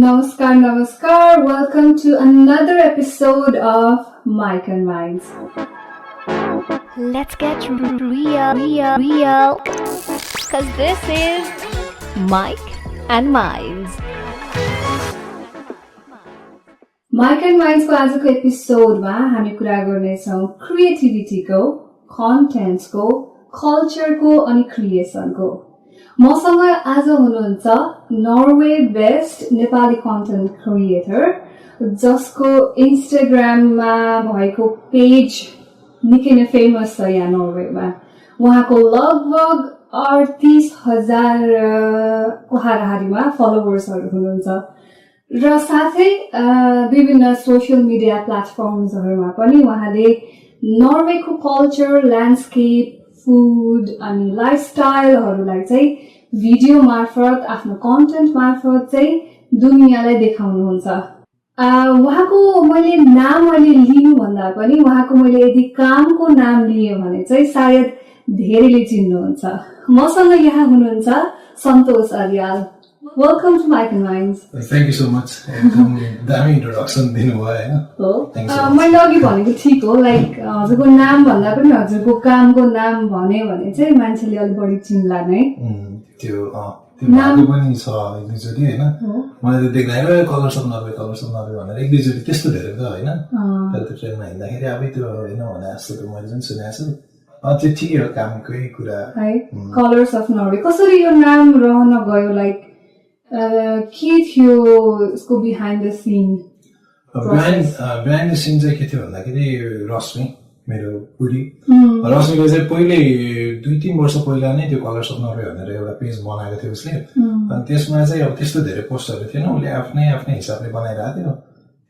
Namaskar. Welcome to another episode of Mike and Minds. Let's get real. Cause this is Mike and Minds. Mike and Minds को आजको एपिसोडमा हामी कुरा गर्नेछौँ क्रिएटिभिटीको, कन्टेन्ट्सको, कल्चरको अनि क्रिएसनको। मसँग आज हुनुहुन्छ Norway based Nepali content creator जसको इन्स्टाग्राममा भएको पेज निकै नै फेमस छ यहाँ नर्वेमा। उहाँको लगभग 38,000 को हाराहारीमा फलोवर्सहरू हुनुहुन्छ र साथै विभिन्न सोशल मिडिया प्लेटफर्म्सहरूमा पनि उहाँले नर्वेको कल्चर, ल्यान्डस्केप, फुड अनि लाइफस्टाइलहरूलाई चाहिँ भिडियो मार्फत आफ्नो कन्टेन्ट मार्फत चाहिँ दुनियाँलाई देखाउनुहुन्छ। उहाँको मैले नाम लिनु भन्दा पनि उहाँको मैले यदि कामको नाम लिए भने चाहिँ सायद धेरैले चिन्नुहुन्छ। मसँग यहाँ हुनुहुन्छ सन्तोष Aryal. Welcome to Mike and Minds. Thank you so much. एकदम दामी इन्ट्रोडक्सन दिनुभयो हैन? हो। मैले अघि भनेको ठिक हो, लाइक हजुरको नाम भन्दा पनि हजुरको कामको नाम भन्यो भने चाहिँ मान्छेले अलि बढी चिन्ला नै। त्यो नाम पनि छ एकचोटि हैन? मलाई त देख्दाखेरि कलर्स अफ नर्वे भनेर एक दुईचोटि त्यस्तो धेरै त हैन? तर त्यो ट्रेनमा हिँड्दाखेरि अब त्यो हैन भने जस्तो त मैले पनि सुनेको छु। त्यो ठिकै हो, कामकै कुरा है। कलर्स अफ नर्वे कसरी यो नाम रहन गयो, लाइक के थियो यसको behind the scene? Behind the scene चाहिँ के थियो भन्दाखेरि रश्मि मेरो बुढी रश्मिले चाहिँ पहिले 2-3 वर्ष पहिला नै त्यो कलर्स अफ नर्वे भनेर एउटा पेज बनाएको थियो उसले। अनि त्यसमा चाहिँ अब त्यस्तो धेरै पोस्टहरू थिएन, उसले आफ्नै हिसाबले बनाइरहेको थियो।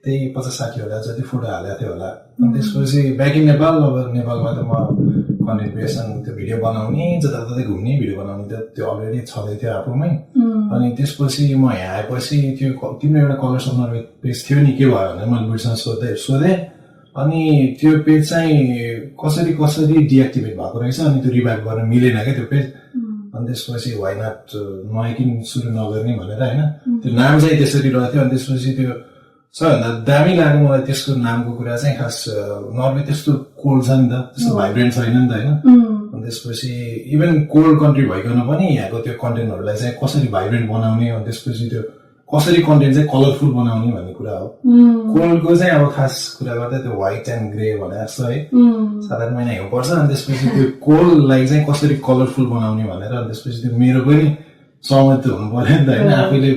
त्यही 50-60 वटा जति फोटो हालेको थियो होला। अनि त्यसपछि ब्याक इन नेपाल, अब नेपालमा त म कन्टेन्ट क्रिएसन, त्यो भिडियो बनाउने, जताततै घुम्ने भिडियो बनाउने त त्यो अलरेडी छँदै थियो आफूमै। अनि त्यसपछि म यहाँ आएपछि त्यो तिम्रो एउटा कलर्स अफ नर्वे पेज थियो नि, के भयो भनेर मैले बुढीसँग सोधेँ। अनि त्यो पेज चाहिँ कसरी डिएक्टिभेट भएको रहेछ, अनि त्यो रिभाइभ गर्न मिलेन क्या त्यो पेज। अनि त्यसपछि वाइ नट नयाँ किन सुरु नगर्ने भनेर होइन, त्यो नाम चाहिँ त्यसरी रहेको थियो। अनि त्यसपछि त्यो सबैभन्दा दामी लाग्यो मलाई त्यसको नामको कुरा चाहिँ, खास नर्वे त्यस्तो कोल्ड छ नि त, त्यस्तो भाइब्रेन्ट छैन नि त होइन। अनि त्यसपछि इभन कोल्ड कन्ट्री भइकन पनि यहाँको त्यो कन्टेन्टहरूलाई चाहिँ कसरी भाइब्रेन्ट बनाउने, अनि त्यसपछि त्यो कसरी कन्टेन्ट चाहिँ कलरफुल बनाउने भन्ने कुरा हो। कोल्डको चाहिँ अब खास कुरा गर्दा त्यो व्हाइट एन्ड ग्रे भने जस्तो है 7-8 महिना हिउँपर्छ। अनि त्यसपछि त्यो कोल्डलाई चाहिँ कसरी कलरफुल बनाउने भनेर, अनि त्यसपछि त्यो मेरो पनि सहमति हुनु पर्यो नि त होइन, आफैले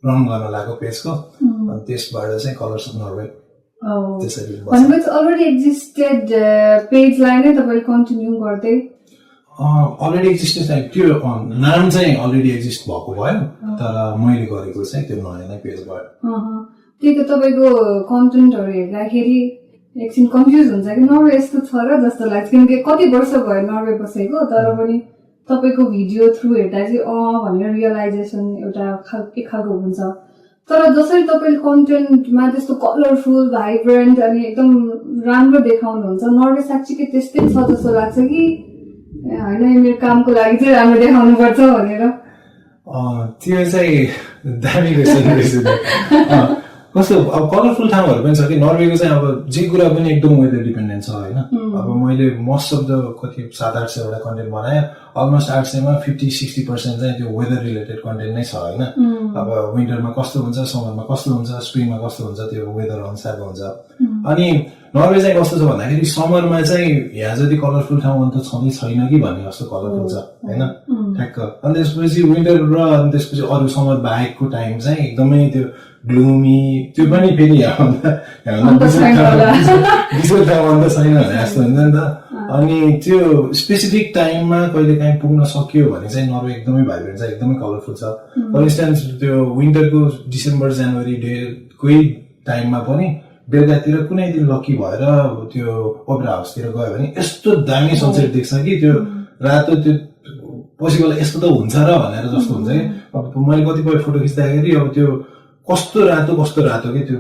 रन गर्न लागेको पेजको। अनि त्यसबाट चाहिँ कलर्स अफ नर्वे त्यसरी भनेपछि अलरेडी एक्जिस्टेड पेजलाई नै तपाईले कन्टिन्यू गर्दै? अलरेडी एक्जिस्टेड चाहिँ त्यो नाम चाहिँ अलरेडी एक्जिस्ट भएको भयो, तर मैले गरेको चाहिँ त्यो नयाँ नै पेज भयो। त्यही त तपाईको कन्टेन्टहरू हेर्दाखेरि एकछिन कन्फ्युज हुन्छ कि नर्वे यस्तो छ र जस्तो लाग्छ, किनकि कति वर्ष भयो नर्वे बसेको, तर पनि तपाईको भिडियो थ्रु हेर्दा चाहिँ भनेर रियलाइजेसन एउटा एक खालको हुन्छ। तर जसरी तपाईले कन्टेन्टमा त्यस्तो कलरफुल, भाइब्रेन्ट अनि एकदम राम्रो देखाउनुहुन्छ, नर्वे साँच्चीकै त्यस्तै छ जस्तो लाग्छ कि होइन मेरो कामको लागि चाहिँ राम्रो देखाउनु पर्छ भनेर? त्यो चाहिँ दामी रहेछ। कस्तो अब कलरफुल ठाउँहरू पनि छ कि नर्वेको चाहिँ, अब जे कुरा पनि एकदम वेदर डिपेन्डेन्ट छ होइन। अब मैले मोस्ट अफ द कति 700-800 वटा कन्टेन्ट बनाएँ, अलमोस्ट 800मा 50-60% चाहिँ त्यो वेदर रिलेटेड कन्टेन्ट नै छ होइन। अब विन्टरमा कस्तो हुन्छ, समरमा कस्तो हुन्छ, स्प्रिङमा कस्तो हुन्छ, त्यो वेदर अनुसारको हुन्छ। अनि नर्वे चाहिँ कस्तो छ भन्दाखेरि समरमा चाहिँ यहाँ जति कलरफुल ठाउँ अन्त छँदै छैन कि भन्ने जस्तो कलरफुल छ होइन ठ्याक्क। अनि त्यसपछि विन्टर र अनि त्यसपछि अरू समर बाहेकको टाइम चाहिँ एकदमै त्यो ग्लुमी, त्यो पनि फेरि डिसेल ठाउँ अन्त छैन भने जस्तो हुन्छ नि त। अनि त्यो स्पेसिफिक टाइममा कहिले काहीँ पुग्न सक्यो भने चाहिँ नर्वे एकदमै भाइब्रेन्ट छ, एकदमै कलरफुल छ। फर इन्स्टेन्स त्यो विन्टरको डिसेम्बर जनवरी डेकै टाइममा पनि बेलुकातिर कुनै दिन लकी भएर त्यो ओपेरा हाउसतिर गयो भने यस्तो दामी सनसेट देख्छ कि त्यो रातो, त्यो पोसिबल यस्तो त हुन्छ र भनेर जस्तो हुन्छ कि। अब मैले कतिपय फोटो खिच्दाखेरि अब त्यो कस्तो रातो कि त्यो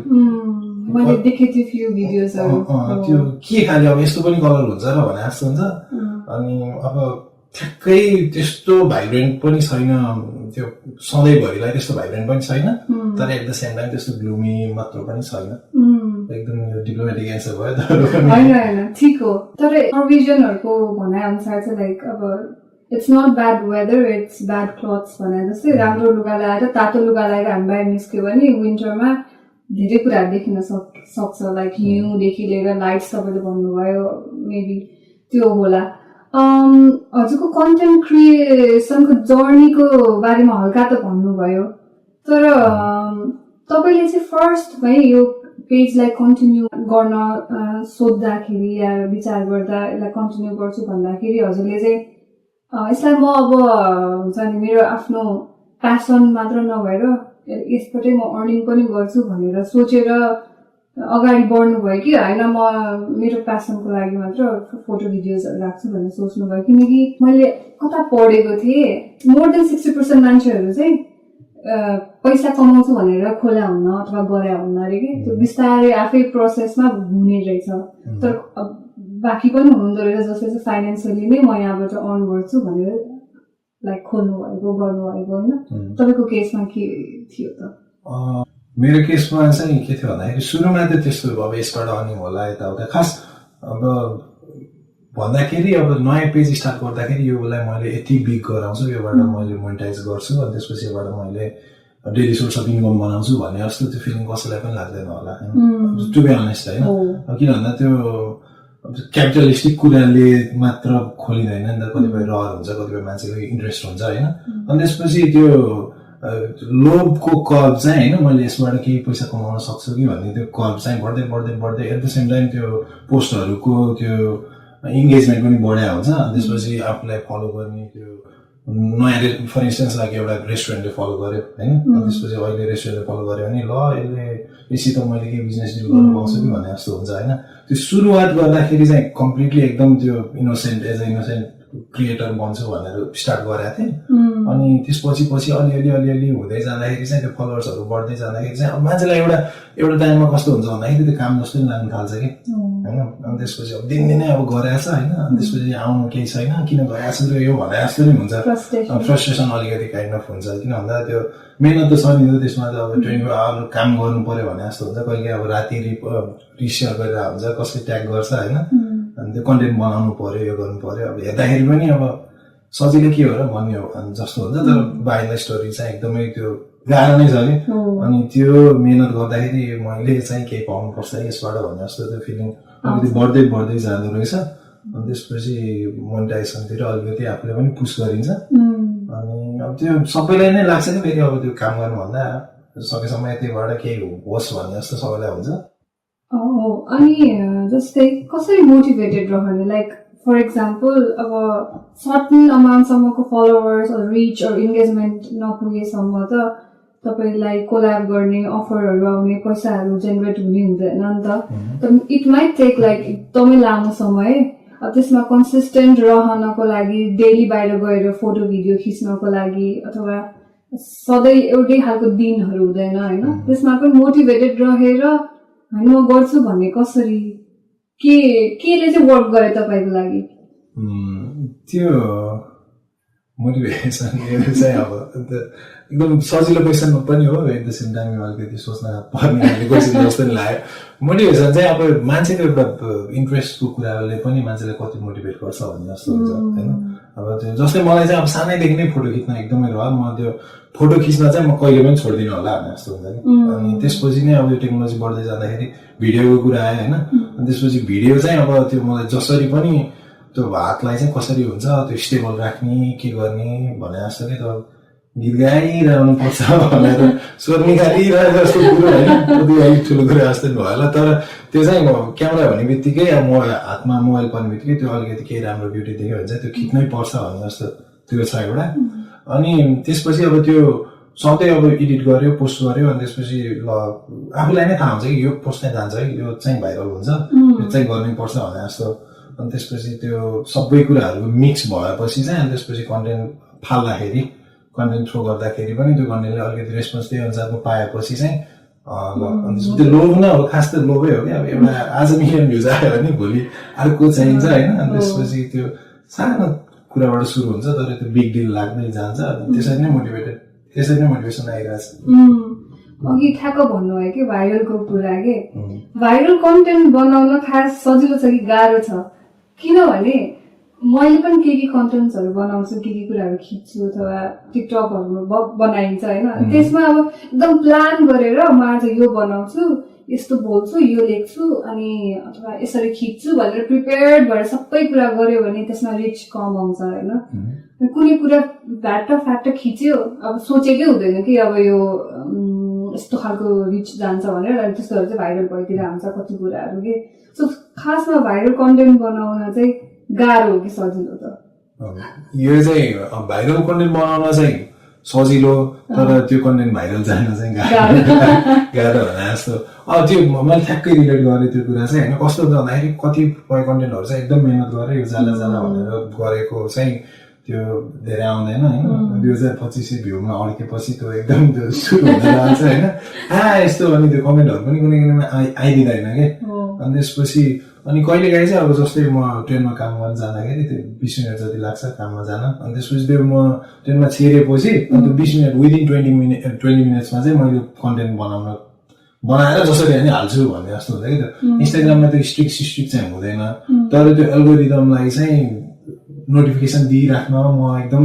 मैले देखेँ त्यो फ्यु भिडियोजहरु, त्यो के खाले अब यस्तो पनि कलर हुन्छ र भने जस्तो हुन्छ। अनि अब ठ्याक्कै त्यस्तो भाइब्रेन्ट पनि छैन, त्यो सधैँभरिलाई त्यस्तो भाइब्रेन्ट पनि छैन, तर एट द सेम टाइम त्यस्तो ग्लुमी मात्र पनि छैन। एकदम डिप्लोमेटिक एन्सर भयो तर होइन ठिक हो। तर प्रोभिजनहरूको भनाइ अनुसार चाहिँ लाइक अब it's not bad weather, it's bad clothes भने जस्तै राम्रो लुगा लगाएर तातो लुगा लगाएर हामी बाहिर निस्क्यो भने विन्टरमा धेरै कुराहरू देखिन सक्छ, लाइक हिउँदेखि लिएर लाइट्स तपाईँले भन्नुभयो, मेबी त्यो होला। हजुरको कन्टेन्ट क्रिएसनको जर्नीको बारेमा हल्का त भन्नुभयो, तर तपाईँले चाहिँ फर्स्टमै यो पेजलाई कन्टिन्यू गर्न सोच्दाखेरि या विचार गर्दा यसलाई कन्टिन्यू गर्छु भन्दाखेरि हजुरले चाहिँ यसलाई म अब हुन्छ नि मेरो आफ्नो प्यासन मात्र नभएर यसबाटै म अर्निङ पनि गर्छु भनेर सोचेर अगाडि बढ्नुभयो कि होइन म मेरो प्यासनको लागि मात्र फोटो भिडियोजहरू राख्छु भनेर सोच्नुभयो? किनकि मैले कता पढेको थिएँ मोर देन 60% मान्छेहरू चाहिँ पैसा कमाउँछु भनेर खोला हुन्न अथवा गरे हुन्न अरे कि त्यो बिस्तारै आफै प्रोसेसमा हुने रहेछ। तर बाँकी पनि हुनुहुँदो रहेछ जसले चाहिँ फाइनेन्सियली नै म यहाँबाट अर्न गर्छु भनेर लाइक खोल्नु भएको गर्नुभएको होइन? तपाईँको केसमा के थियो त? मेरो केसमा चाहिँ के थियो भन्दाखेरि सुरुमा त त्यस्तो अब यसबाट अर्निङ होला यताउता खास अब भन्दाखेरि अब नयाँ पेज स्टार्ट गर्दाखेरि योलाई मैले यति बिग गराउँछु, योबाट मैले मोनिटाइज गर्छु अनि त्यसपछि योबाट मैले डेली सोर्स अफ इन्कम बनाउँछु भन्ने जस्तो त्यो फिलिङ कसैलाई पनि लाग्दैन होला टु बी अनेस्ट होइन। किन भन्दा त्यो क्यापिटलिस्टिक कुराले मात्र खोलिँदैन नि त, कतिपय रहर हुन्छ, कतिपय मान्छेको इन्ट्रेस्ट हुन्छ होइन। अनि त्यसपछि त्यो लोभको कर्भ चाहिँ होइन मैले यसबाट केही पैसा कमाउन सक्छु कि भन्ने त्यो कर्भ चाहिँ बढ्दै बढ्दै बढ्दै एट द सेम टाइम त्यो पोस्टहरूको त्यो इङ्गेजमेन्ट पनि बढाएको हुन्छ। अनि त्यसपछि आफूलाई फलो गर्ने त्यो नयाँ फर इन्स्टेन्स लागि एउटा रेस्टुरेन्टले फलो गर्यो होइन, अनि त्यसपछि अहिले रेस्टुरेन्टले फलो गर्यो भने ल यसले यसि त मैले केही बिजनेस डिल गर्नु पाउँछु कि भन्ने जस्तो हुन्छ होइन। त्यो सुरुवात गर्दाखेरि चाहिँ कम्प्लिटली एकदम त्यो innocent as a innocent creator बन्छु भनेर स्टार्ट गरेको थिएँ। अनि त्यसपछि पछि अलिअलि हुँदै जाँदाखेरि चाहिँ त्यो फलोवर्सहरू बढ्दै जाँदाखेरि चाहिँ अब मान्छेलाई एउटा टाइममा कस्तो हुन्छ भन्दाखेरि त्यो काम जस्तो नि लाग्नु थाल्छ कि होइन। अनि त्यसपछि अब दिनदिनै अब गरेको छ होइन, अनि त्यसपछि आउनु केही छैन किन गरेको छु यो भने जस्तो नि हुन्छ, फ्रस्ट्रेसन अलिकति काइन्ड अफ हुन्छ। किन भन्दा त्यो मेहनत त छ नि त त्यसमा त, अब 24 आवर काम गर्नु पर्यो भने जस्तो हुन्छ। कहिले अब राति रिसेयर गरेर हुन्छ, कसले ट्याग गर्छ होइन, अनि त्यो कन्टेन्ट बनाउनु पर्यो, यो गर्नु पर्यो। अब हेर्दाखेरि पनि अब सजिलो के हो र भन्ने हो जस्तो हुन्छ, तर बाहिर स्टोरी चाहिँ एकदमै त्यो गाह्रो नै छ कि। अनि त्यो मेहनत गर्दाखेरि मैले चाहिँ केही पाउनुपर्छ यसबाट भन्ने जस्तो त्यो फिलिङ अलिकति बढ्दै बढ्दै जाँदो रहेछ। अनि त्यसपछि मोनिटाइजेसनतिर अलिकति आफूले पनि पुस गरिन्छ। अनि अब त्यो सबैलाई नै लाग्छ कि फेरि अब त्यो काम गर्नुभन्दा सकेसम्म यतिबाट केही होस् भन्ने जस्तो सबैलाई हुन्छ। अनि जस्तै कसरी मोटिभेटेड रहने, लाइक फर इक्जाम्पल अब सर्टन अमाउन्टसम्मको फलोवर्स रिच इन्गेजमेन्ट नपुगेसम्म त तपाईँलाई कोल्याब गर्ने अफरहरू आउने पैसाहरू जेनेरेट हुने हुँदैन नि त। इट माइट टेक लाइक एकदमै लामो समय। अब त्यसमा कन्सिस्टेन्ट रहनको लागि डेली बाहिर गएर फोटो भिडियो खिच्नको लागि अथवा सधैँ एउटै खालको दिनहरू हुँदैन होइन। त्यसमा पनि मोटिभेटेड रहेर होइन म गर्छु भन्ने कसरी केले चाहिँ वर्क गरे तपाईँको लागि? त्यो मोटिभेसन चाहिँ अब एकदम सजिलो क्वेसन पनि हो, एट द सेम टाइम अलिकति सोच्न पर्ने क्वेसन जस्तो नि लाग्यो। मोटिभेसन चाहिँ अब मान्छेको एउटा इन्ट्रेस्टको कुराले पनि मान्छेलाई कति मोटिभेट गर्छ भन्ने जस्तो हुन्छ होइन। अब त्यो जस्तै मलाई चाहिँ अब सानैदेखि नै फोटो खिच्न एकदमै रहर, म त्यो फोटो खिच्न चाहिँ म कहिले पनि छोड्दिनँ होला भन्ने जस्तो हुन्छ कि। अनि त्यसपछि नै अब यो टेक्नोलोजी बढ्दै जाँदाखेरि भिडियोको कुरा आयो होइन। अनि त्यसपछि भिडियो चाहिँ अब त्यो मलाई जसरी पनि त्यो हातलाई चाहिँ कसरी हुन्छ त्यो स्टेबल राख्ने के गर्ने भने जस्तो कि त गीत गाइरहनु पर्छ भनेर स्वर निकालिरहेको जस्तो कुरो होइन, कति अलिक ठुलो कुरा जस्तो भयो होला। तर त्यो चाहिँ क्यामेरा भन्ने बित्तिकै अब हातमा मोबाइल पर्ने बित्तिकै त्यो अलिकति केही राम्रो ब्युटी देख्यो भने चाहिँ त्यो खिच्नै पर्छ भन्ने जस्तो त्यो छ एउटा। अनि त्यसपछि अब त्यो सधैँ अब एडिट गर्यो पोस्ट गर्यो, अनि त्यसपछि ल आफूलाई नै थाहा हुन्छ कि यो पोस्ट नै जान्छ है, यो चाहिँ भाइरल हुन्छ, यो चाहिँ गर्नै पर्छ भने जस्तो। अनि त्यसपछि त्यो सबै कुराहरू मिक्स भएपछि चाहिँ अनि त्यसपछि कन्टेन्ट फाल्दाखेरि कन्टेन्ट थ्रो गर्दाखेरि पनि त्यो कन्टेन्टले अलिकति रेस्पोन्स त्यही अनुसारको पाएपछि चाहिँ त्यो लोभ न अब खास त लोभै हो कि। अब एउटा आज मिलियन भ्युज आयो भने भोलि अर्को चाहिन्छ होइन। अनि त्यसपछि त्यो सानो कुराबाट सुरु हुन्छ तर त्यो बिग डिल लाग्दै जान्छ त्यसरी नै मोटिभेसन आइरहेछ अघि ठ्याक्क भन्नुभयो कि भाइरलको कुरा के भाइरल कन्टेन्ट बनाउन खास सजिलो छ कि गाह्रो छ किनभने मैले पनि के कन्टेन्ट्सहरू बनाउँछु के कुराहरू खिच्छु अथवा टिकटकहरू बनाइन्छ होइन त्यसमा अब एकदम प्लान गरेर म आज यो बनाउँछु यस्तो बोल्छु यो लेख्छु अनि अथवा यसरी खिच्छु भनेर प्रिपेयर्ड भएर सबै कुरा गर्यो भने त्यसमा रिच कम आउँछ होइन कुनै कुरा फ्याट खिच्यो अब सोचेकै हुँदैन कि अब यो यस्तो खालको रिच जान्छ भनेर अनि त्यस्तोहरू चाहिँ भाइरल भइदिएर हुन्छ कति कुराहरू के सो खासमा भाइरल कन्टेन्ट बनाउन चाहिँ गाह्रो हो कि सजिलो त यो चाहिँ भाइरल कन्टेन्ट बनाउन चाहिँ सजिलो तर त्यो कन्टेन्ट भाइरल जान चाहिँ गाह्रो भने जस्तो त्यो मैले ठ्याक्कै रिलेट गरेँ त्यो कुरा चाहिँ होइन कस्तो भन्दाखेरि कतिपय कन्टेन्टहरू चाहिँ एकदम मिहिनेत गरेर यो जाला भनेर गरेको चाहिँ त्यो धेरै आउँदैन होइन 2025 भ्यूमा अड्केपछि त्यो एकदम त्यो सुरु हुँदै जान्छ होइन यस्तो अनि त्यो कमेन्टहरू पनि कुनै कुनैमा आइदिँदैन कि अनि त्यसपछि अनि कहिलेकाहीँ चाहिँ अब जस्तै म ट्रेनमा काम गर्न जाँदाखेरि त्यो 20 मिनट जति लाग्छ काममा जान अनि त्यसपछि त्यो म ट्रेनमा छिरेपछि अनि त्यो 20 मिनट विदिन 20 मिनट्समा चाहिँ मैले कन्टेन्ट बनाएर जसरी पनि हाल्छु भन्ने जस्तो हुन्छ कि त्यो इन्स्टाग्राममा त्यो स्ट्रिक्ट चाहिँ हुँदैन तर त्यो एल्गोरिदमलाई चाहिँ नोटिफिकेसन दिइराख्न म एकदम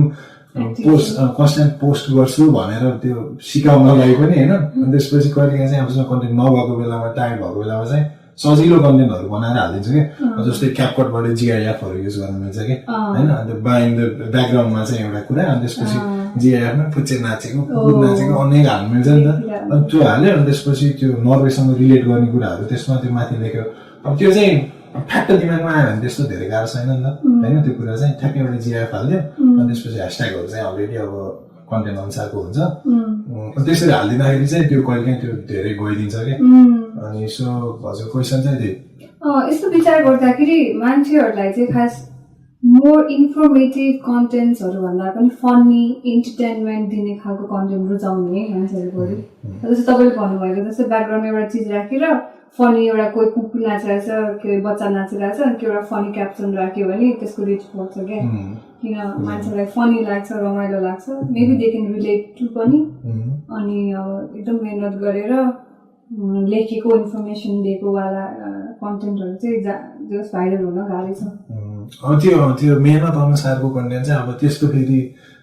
कन्स्टेन्ट पोस्ट गर्छु भनेर त्यो सिकाउनलाई पनि होइन अनि त्यसपछि कहिलेकाहीँ चाहिँ आफूसँग कन्टेन्ट नभएको बेलामा टाइम भएको बेलामा चाहिँ सजिलो कन्टेन्टहरू बनाएर हालिदिन्छु कि जस्तै क्यापकटबाट GIF-हरू युज गर्न मिल्छ कि होइन अन्त बाइङ द ब्याकग्राउन्डमा चाहिँ एउटा कुरा अनि त्यसपछि GIF-मा फुच्चे नाचेको अनेक हाल्नु मिल्छ नि त अनि त्यो हाल्यो अनि त्यसपछि त्यो नर्वेसँग रिलेट गर्ने कुराहरू त्यसमा त्यो माथि लेख्यो अब त्यो चाहिँ ठ्याक्क दिमागमा आयो भने त्यस्तो धेरै गाह्रो छैन नि त होइन त्यो कुरा चाहिँ ठ्याक्कै एउटा GIF हालिदियो अनि त्यसपछि ह्यासट्यागहरू चाहिँ अलरेडी अब कन्टेन्ट अनुसारको हुन्छ त्यसरी हालिदिँदाखेरि चाहिँ त्यो कहिलेकाहीँ त्यो धेरै गइदिन्छ कि अनि सो हजुर क्वेसन चाहिँ त्यही यस्तो विचार गर्दाखेरि मान्छेहरूलाई चाहिँ खास मोर इन्फर्मेटिभ कन्टेन्ट्सहरू भन्दा पनि फनी इन्टरटेनमेन्ट दिने खालको कन्टेन्ट रुचाउने है मान्छेहरू बढी जस्तै तपाईँले भन्नुभएको जस्तै ब्याकग्राउन्डमा एउटा चिज राखेर फनी एउटा कोही कुकुर नाचिरहेछ के बच्चा नाचिरहेछ अनि त्यो एउटा फनी क्याप्सन राख्यो भने त्यसको रिच बढ्छ क्या किन मान्छेलाई फनी लाग्छ रमाइलो लाग्छ maybe they can relate to पनि अनि अब एकदम मेहनत गरेर लेखेको इन्फर्मेसन दिएको वाला कन्टेन्टहरू चाहिँ जस भाइरल हुन गाह्रो छ त्यो मेहनत अनुसारको कन्टेन्ट चाहिँ अब त्यस्तो फेरि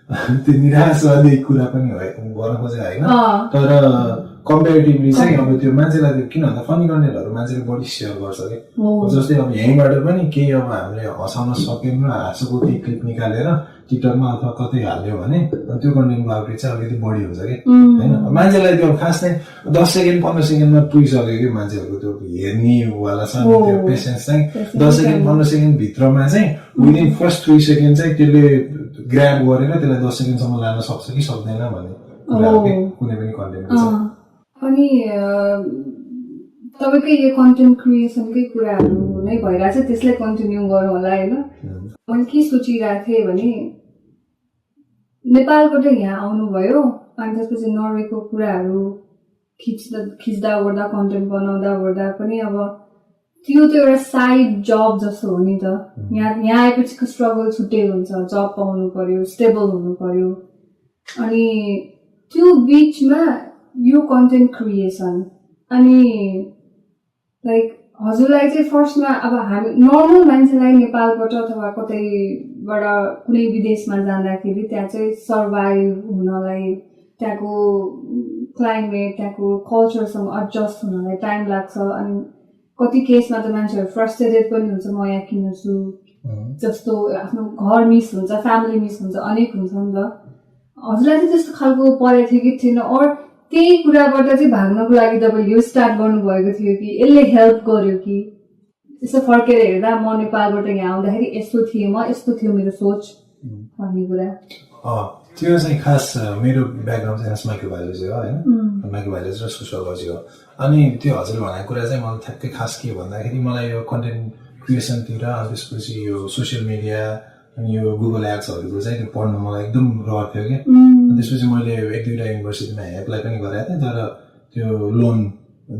त्यो निराशवादी कुरा पनि गर्न खोजेको होइन तर कम्पेरिटिभली चाहिँ अब त्यो मान्छेलाई किन भन्दा फनी कन्टेन्टहरू मान्छेले बढी सेयर गर्छ कि जस्तै अब यहीँबाट पनि केही अब हामीले हँसाउन सक्यौँ र हाँसोको केही क्लिप निकालेर टिकटकमा अथवा कतै हाल्यो भने त्यो कन्टेन्टको आउटरिच चाहिँ अलिकति बढी हुन्छ कि होइन मान्छेलाई त्यो खास चाहिँ 10 सेकेन्ड 15 सेकेन्डमा पुगिसक्यो कि मान्छेहरूको त्यो हेर्नेवाला छ त्यो पेसेन्स चाहिँ 10 सेकेन्ड 15 सेकेन्ड भित्रमा चाहिँ विदिन फर्स्ट 3 सेकेन्ड चाहिँ त्यसले ग्राब गरेर त्यसलाई 10 सेकेन्डसम्म लान सक्छ कि सक्दैन भन्ने कुरा हो कि कुनै पनि कन्टेन्टको चाहिँ अनि तपाईँकै यो कन्टेन्ट क्रिएसनकै कुराहरू नै भइरहेछ त्यसलाई कन्टिन्यू गरौँ होला होइन मैले के सोचिरहेको थिएँ भने नेपालबाट यहाँ आउनुभयो अनि त्यसपछि नर्वेको कुराहरू खिच्दा ओर्दा कन्टेन्ट बनाउँदा ओर्दा पनि अब त्यो त एउटा साइड जब जस्तो हो नि त यहाँ आएपछिको स्ट्रगल छुट्टै हुन्छ जब पाउनु पर्यो स्टेबल हुनु पर्यो अनि त्यो बिचमा यो कन्टेन्ट क्रिएसन अनि लाइक हजुरलाई चाहिँ फर्स्टमा अब हामी नर्मल मान्छेलाई नेपालबाट अथवा कतैबाट कुनै विदेशमा जाँदाखेरि त्यहाँ चाहिँ सर्भाइभ हुनलाई त्यहाँको क्लाइमेट त्यहाँको कल्चरसँग एडजस्ट हुनलाई टाइम लाग्छ अनि कति केसमा त मान्छेहरू फ्रस्ट्रेटेड पनि हुन्छ म यहाँ किन छु जस्तो आफ्नो घर मिस हुन्छ फ्यामिली मिस हुन्छ अनेक हुन्छ नि त हजुरलाई चाहिँ त्यस्तो खालको परेको थियो कि थिएन अर त्यही कुराबाट चाहिँ भाग्नको लागि तपाईँले यो स्टार्ट गर्नुभएको थियो कि यसले हेल्प गर्यो कि यसो फर्केर हेर्दा म नेपालबाट यहाँ आउँदाखेरि यस्तो थिएँ म यस्तो थियो मेरो सोच भन्ने कुरा त्यो चाहिँ खास मेरो ब्याकग्राउन्ड चाहिँ माइक्रोबायोलोजी हो होइन माइक्रोबायोलोजी र सोसियोलोजी हो अनि त्यो हजुर भनेको कुरा चाहिँ मलाई ठ्याक्कै खास के भन्दाखेरि मलाई यो कन्टेन्ट क्रिएसनतिर अनि त्यसपछि यो सोसियल मिडिया अनि यो गुगल एड्सहरूको चाहिँ त्यो पढ्नु मलाई एकदम रहर थियो कि त्यसपछि मैले 1-2 युनिभर्सिटीमा एप्लाई पनि गरेको थिएँ तर त्यो लोन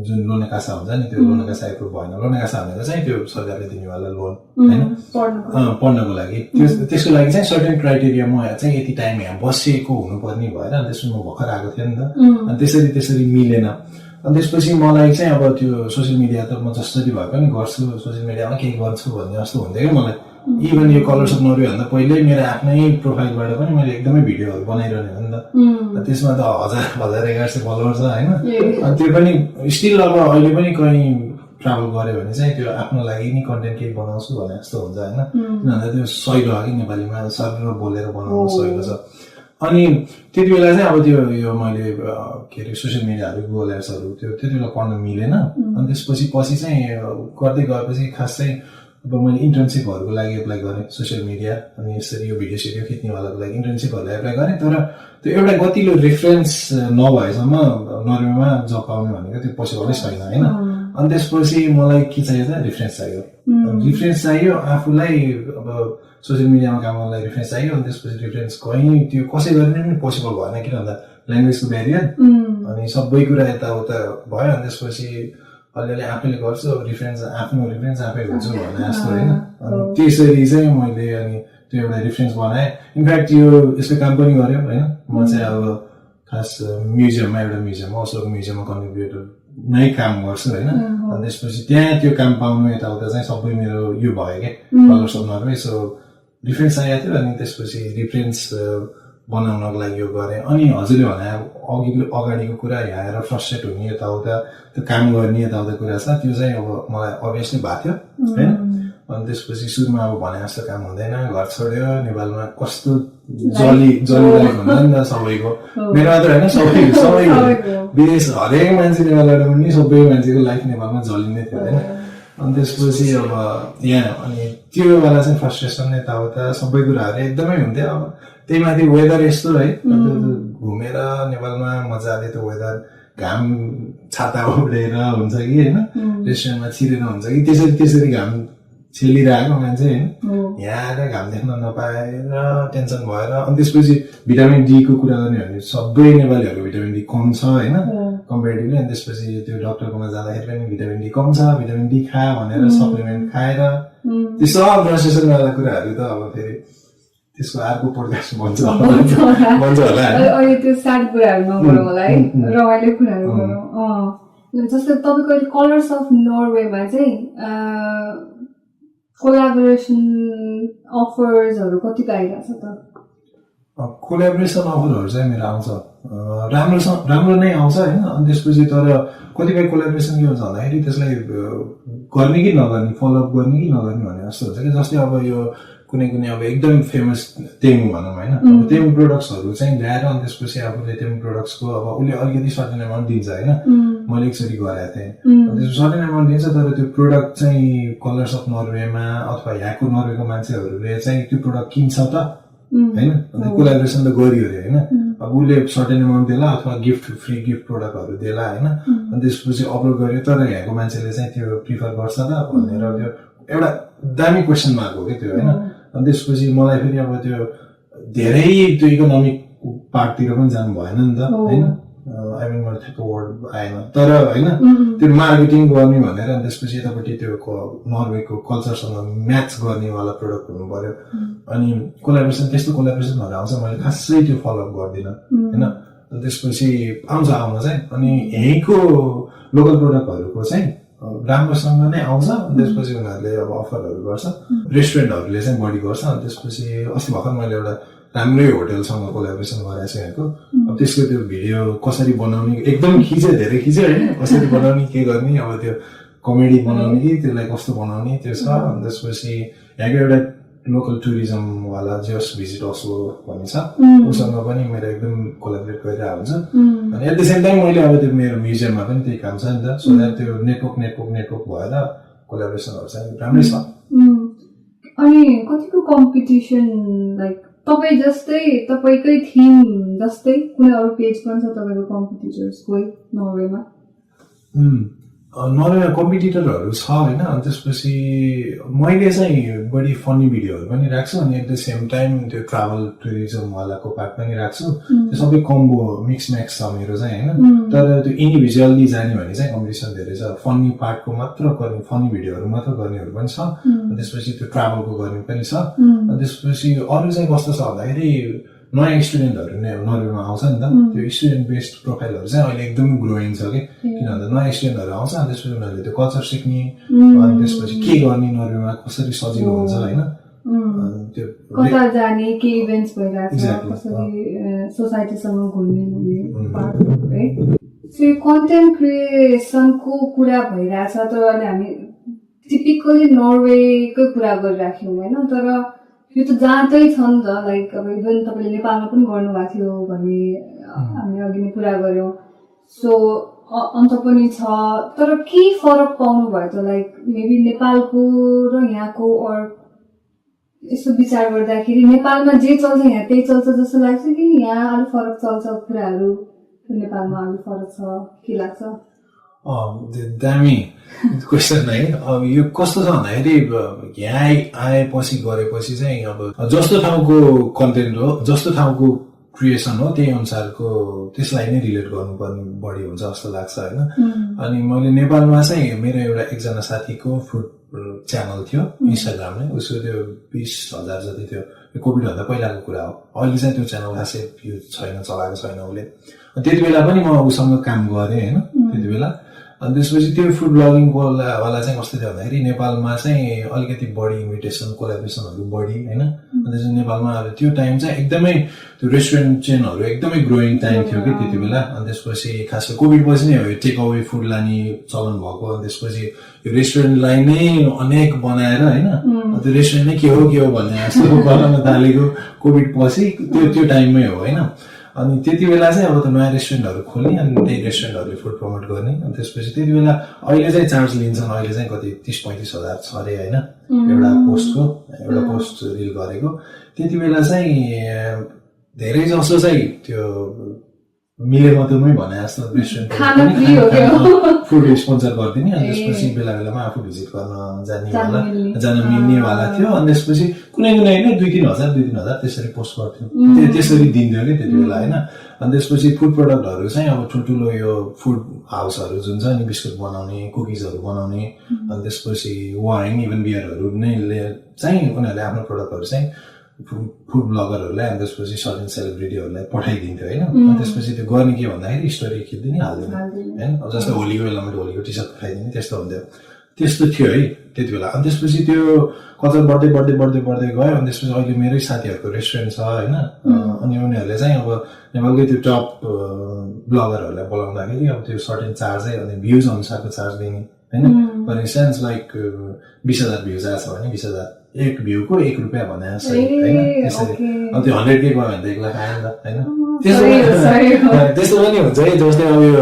जुन लोन कासा हुन्छ नि त्यो लोन कासा एप्रुभ भएन लोन कासा भनेको चाहिँ त्यो सरकारले दिनेवाला लोन होइन पढ्नको लागि त्यसको लागि चाहिँ सर्टेन क्राइटेरिया म चाहिँ यति टाइम यहाँ बसेको हुनुपर्ने भएर अनि त्यसमा म भर्खर आएको थिएँ नि त अनि त्यसरी मिलेन अनि त्यसपछि मलाई चाहिँ अब त्यो सोसियल मिडिया त म जसरी भए पनि गर्छु सोसियल मिडियामा केही गर्छु भन्ने जस्तो हुन्थ्यो क्या मलाई इभन यो कलर्स अफ नर्वे भन्दा पहिल्यै मेरो आफ्नै प्रोफाइलबाट पनि मैले एकदमै भिडियोहरू बनाइरहने हो नि त त्यसमा त 1100 फलोवर छ होइन अनि त्यो पनि स्टिल अब अहिले पनि कहीँ ट्राभल गऱ्यो भने चाहिँ त्यो आफ्नो लागि नि कन्टेन्ट केही बनाउँछु भने जस्तो हुन्छ होइन किनभने त्यो सहिलो हो कि नेपालीमा सरर बोलेर बनाउनु सहिलो छ अनि त्यति बेला चाहिँ अब त्यो यो मैले के अरे सोसियल मिडियाहरू गुगल एप्सहरू त्यो त्यति बेला पढ्न मिलेन अनि त्यसपछि चाहिँ गर्दै गएपछि खास चाहिँ अब मैले इन्टर्नसिपहरूको लागि एप्लाई गरेँ सोसियल मिडिया अनि यसरी यो भिडियो सिडियो खिच्नेवालाको लागि इन्टर्नसिपहरूलाई एप्लाई गरेँ तर त्यो एउटा गतिलो रेफरेन्स नभएसम्म नर्वेमा जब पाउने भनेको त्यो पोसिबलै छैन होइन अनि त्यसपछि मलाई के चाहियो त रिफरेन्स चाहियो आफूलाई अब सोसियल मिडियामा काम गर्नलाई रिफरेन्स चाहियो अनि त्यसपछि रिफरेन्स कहीँ त्यो कसै गर्ने पनि पोसिबल भएन किन भन्दा ल्याङ्ग्वेजको ब्यारियर अनि सबै कुरा यताउता भयो अनि त्यसपछि अलिअलि आफैले गर्छु आफ्नो रिफरेन्स आफै हुन्छु भने जस्तो होइन अनि त्यसरी चाहिँ मैले अनि त्यो एउटा रिफरेन्स बनाएँ इनफ्याक्ट यो यसको काम पनि गऱ्यो होइन म चाहिँ अब खास म्युजियममा ओस्लोको म्युजियममा कन्ट्रिब्युटर नै काम गर्छु होइन अनि त्यसपछि त्यहाँ त्यो काम पाउनु यताउता चाहिँ सबै मेरो यो भयो क्या colours of Norway so reference चाहिएको थियो अनि त्यसपछि रिफरेन्स बनाउनको लागि यो गरेँ अनि हजुरले भने अगाडिको कुरा यहाँ आएर फ्रस्ट्रेट हुने यताउता त्यो काम गर्ने यताउता कुरा छ त्यो चाहिँ अब मलाई अभियसली भएको थियो होइन अनि त्यसपछि सुरुमा अब भने जस्तो काम हुँदैन घर छोड्यो नेपालमा कस्तो जली हुन्छ नि त सबैको मेरो मात्र होइन सबैको विदेश हरेक मान्छे नेपालबाट पनि सबै मान्छेको लाइफ नेपालमा जलिने थियो होइन अनि त्यसपछि अब यहाँ अनि त्यो बेला चाहिँ फ्रस्ट्रेसन यताउता सबै कुराहरू एकदमै हुन्थ्यो अब त्यही माथि वेदर यस्तो है घुमेर नेपालमा मजाले त्यो वेदर घाम छाता उडेर हुन्छ कि होइन रेस्टुरेन्टमा छिरेर हुन्छ कि त्यसरी घाम छेलिरहेको मान्छे होइन यहाँ आएर घाम देख्न नपाएर टेन्सन भएर अनि त्यसपछि भिटामिन डी को कुरा गर्ने भने सबै नेपालीहरूको भिटामिन डी कम छ होइन कम्पेरिटिभली अनि त्यसपछि त्यो डक्टरकोमा जाँदाखेरि पनि भिटामिन डी कम छ भिटामिन डी खा भनेर सप्लिमेन्ट खाएर त्यो सब फ्रस्ट्रेसन वाला कुराहरू त अब फेरि त्यसको अर्को पोडकास्ट भन्छ होला अहिले त्यो स्याड कुराहरू नगरौँ होला है रमाइलो कुराहरू गरौँ जस्तै तपाईँको अहिले कलर्स अफ नर्वेमा चाहिँ कोलाबोरेसन अफर्सहरू कतिको आइरहेको छ त कोलाबोरेसन अफरहरू चाहिँ मेरो आउँछ राम्रो नै आउँछ होइन अनि त्यसपछि तर कतिपय कोलाबोरेसन के हुन्छ भन्दाखेरि त्यसलाई गर्ने कि नगर्ने फलोअप गर्ने कि नगर्ने भन्ने जस्तो हुन्छ कि जस्तै अब यो कुनै अब एकदम फेमस तेमु भनौँ होइन अब तेमु प्रोडक्ट्सहरू चाहिँ ल्याएर अनि त्यसपछि आफूले तेमु प्रोडक्ट्सको अब उसले अलिकति सर्टेन एमाउन्ट दिन्छ होइन मैले एकचोटि गरेको थिएँ त्यसको सर्टेन एमाउन्ट दिन्छ तर त्यो प्रोडक्ट चाहिँ कलर्स अफ नर्वेमा अथवा यहाँको नर्वेको मान्छेहरूले चाहिँ त्यो प्रोडक्ट किन्छ त होइन अन्त कोलाबोरेसन त गरियो अरे होइन अब उसले सर्टेन एमाउन्ट देला अथवा फ्री गिफ्ट प्रोडक्टहरू देला होइन अनि त्यसपछि अपलोड गर्यो तर यहाँको मान्छेले चाहिँ त्यो प्रिफर गर्छ त भनेर त्यो एउटा दामी क्वेसन मार्क हो कि त्यो होइन अनि त्यसपछि मलाई फेरि अब त्यो धेरै त्यो इकोनोमिक पार्टतिर पनि जानु भएन नि त होइन आई मिन मलाई ठ्याक्क वर्ड आएन तर होइन त्यो मार्केटिङ गर्ने भनेर अनि त्यसपछि यतापट्टि त्यो नर्वेको कल्चरसँग म्याच गर्नेवाला प्रोडक्ट हुनु पर्यो अनि त्यस्तो कोलाबोरेसनहरू आउँछ मैले खासै त्यो फलोअप गर्दिनँ होइन अनि त्यसपछि आउन चाहिँ अनि यहीँको लोकल प्रोडक्टहरूको चाहिँ राम्रोसँग नै आउँछ अनि त्यसपछि उनीहरूले अब अफरहरू गर्छ रेस्टुरेन्टहरूले चाहिँ बढी गर्छ अनि त्यसपछि अस्ति भर्खर मैले एउटा राम्रै होटेलसँग कोलाबोरेसन गरेको छु यहाँको अब त्यसको त्यो भिडियो कसरी बनाउने एकदम धेरै खिच्यो होइन कसरी बनाउने के गर्ने अब त्यो कमेडी बनाउने कि त्यसलाई कस्तो बनाउने त्यो छ अनि त्यसपछि यहाँको एउटा लोकल टुरिज्मवाला जस भिजिट अस्लो भन्ने छ उसँग पनि मेरो एकदम कोलाबोरेट गरिरहेको हुन्छ अनि एट द सेम टाइम मैले अब त्यो मेरो म्युजियममा पनि त्यही काम छ नि त सो द्याट त्यो नेटवर्क भएर कोलाबोरेसनहरू चाहिँ राम्रै छ अनि कतिको कम्पिटिसन लाइक तपाईँकै थिम जस्तै कुनै अरू पेज पनि छ तपाईँको कम्पिटिटर्सको नर्वेमा नर्वेमा कम्पिटिटरहरू छ होइन अनि त्यसपछि मैले चाहिँ बढी फनी भिडियोहरू पनि राख्छु अनि एट द सेम टाइम त्यो ट्राभल टुरिज्मवालाको पार्ट पनि राख्छु त्यो सबै कम्बो मिक्स म्याक्स छ मेरो चाहिँ होइन तर त्यो इन्डिभिजुअल्ली जाने भने चाहिँ कम्पिटिसन धेरै छ फनी पार्टको मात्र गर्ने फनी भिडियोहरू मात्र गर्नेहरू पनि छ अनि त्यसपछि त्यो ट्राभलको गर्ने पनि छ अनि त्यसपछि अरू चाहिँ कस्तो छ भन्दाखेरि नयाँ स्टुडेन्टहरू नै नर्वेमा आउँछ नि त त्यो स्टुडेन्ट बेस्ड प्रोफाइलहरू चाहिँ अहिले एकदमै ग्रोइङ छ कि किन भन्दा नयाँ स्टुडेन्टहरू आउँछ अनि त्यसपछि उनीहरूले त्यो कल्चर सिक्ने अनि त्यसपछि के गर्ने नर्वेमा कसरी सजिलो हुन्छ होइन त्यो कता जाने के इभेन्ट्स भइरहेको छ कसरी सोसाइटीसँग घुल्ने पार्ट है सो कन्टेन्ट क्रिएसनको कुरा भइरहेछ तर अहिले हामी टिपिकली नर्वेकै कुरा गरिराख्यौँ होइन तर यो त जाँदै छ नि त लाइक अब इभन तपाईँले नेपालमा पनि गर्नुभएको थियो भन्ने हामीले अघि नै कुरा गऱ्यौँ सो अन्त पनि छ तर के फरक पाउनु भयो त लाइक मेबी नेपालको र यहाँको अर यसो विचार गर्दाखेरि नेपालमा जे चल्छ यहाँ त्यही चल्छ जस्तो लाग्छ कि यहाँ अलिक फरक चल्छ कुराहरू नेपालमा अलिक फरक छ के लाग्छ दामी क्वेसन है अब यो कस्तो छ भन्दाखेरि यहाँ आएपछि गरेपछि चाहिँ अब जस्तो ठाउँको कन्टेन्ट हो जस्तो ठाउँको क्रिएसन हो त्यही अनुसारको त्यसलाई नै रिलेट गर्नुपर्ने बढी हुन्छ जस्तो लाग्छ होइन अनि मैले नेपालमा चाहिँ मेरो एकजना साथीको फुड च्यानल थियो इन्स्टाग्राममै उसको त्यो 20,000 जति थियो कोभिडभन्दा पहिलाको कुरा हो अहिले चाहिँ त्यो च्यानल खासै भ्यू छैन चलाएको छैन उसले त्यति बेला पनि म उसँग काम गरेँ होइन त्यति बेला अनि त्यसपछि त्यो फुड ब्लगिङको वाला चाहिँ कस्तो थियो भन्दाखेरि नेपालमा चाहिँ अलिकति बढी इन्भिटेसन कोलाबोरेसनहरू बढी होइन अनि त्यसपछि नेपालमा अब त्यो टाइम चाहिँ एकदमै त्यो रेस्टुरेन्ट चेनहरू एकदमै ग्रोइङ टाइम थियो कि त्यति बेला अनि त्यसपछि खास कोभिड पछि नै हो टेक अवे फुड लाने चलन भएको अनि त्यसपछि यो रेस्टुरेन्टलाई नै अनेक बनाएर होइन त्यो रेस्टुरेन्ट नै के हो भन्ने जस्तो गर्न थालेको कोभिड पछि त्यो टाइममै हो होइन अनि त्यति बेला चाहिँ अब त नयाँ रेस्टुरेन्टहरू खोल्ने अनि त्यही रेस्टुरेन्टहरूले फुड प्रमोट गर्ने अनि त्यसपछि त्यति बेला अहिले चाहिँ चार्ज लिन्छन् अहिले चाहिँ कति 30-35,000 छ अरे होइन एउटा पोस्ट रिल गरेको त्यति बेला चाहिँ धेरै जसो चाहिँ त्यो मिले मात्रै भने जस्तो रेस्टुरेन्ट फुड स्पोन्सर गरिदिने अनि त्यसपछि बेला बेलामा आफू भिजिट गर्न जान मिल्नेवाला थियो अनि त्यसपछि कुनै नै 2-3,000 त्यसरी पोस्ट गर्थ्यो त्यसरी दिन्थ्यो कि त्यति बेला होइन अनि त्यसपछि फुड प्रडक्टहरू चाहिँ अब ठुल्ठुलो यो फुड हाउसहरू जुन छ नि बिस्कुट बनाउने कुकिजहरू बनाउने अनि त्यसपछि वाइन इभन बियरहरू नै चाहिँ उनीहरूले आफ्नो प्रडक्टहरू चाहिँ फुड ब्लगरहरूलाई अनि त्यसपछि सर्टेन सेलिब्रिटीहरूलाई पठाइदिन्थ्यो होइन अनि त्यसपछि त्यो गर्ने के भन्दाखेरि स्टोरी खिच्दिने हाल्दिने होइन अब जस्तो होलीको बेलामा होलीको टी सर्ट पठाइदिने त्यस्तो हुन्थ्यो त्यस्तो थियो है त्यति बेला अनि त्यसपछि त्यो कता बढ्दै गयो अनि त्यसपछि अहिले मेरै साथीहरूको रेस्टुरेन्ट छ होइन अनि उनीहरूले चाहिँ अब नेपालकै त्यो टप ब्लगरहरूलाई बोलाउँदाखेरि अब त्यो सर्टेन चार्जै अनि भ्युज अनुसारको चार्ज दिने होइन फर इन्स्टेन्स लाइक 20,000 भ्युज आएको छ भने 20,000 एक भ्यूको 1 रुपियाँ भने जस्तो होइन त्यसरी अब त्यो 100K गयो भने त 1 लाख आयो नि त होइन त्यस्तो पनि हुन्छ है जस्तै अब यो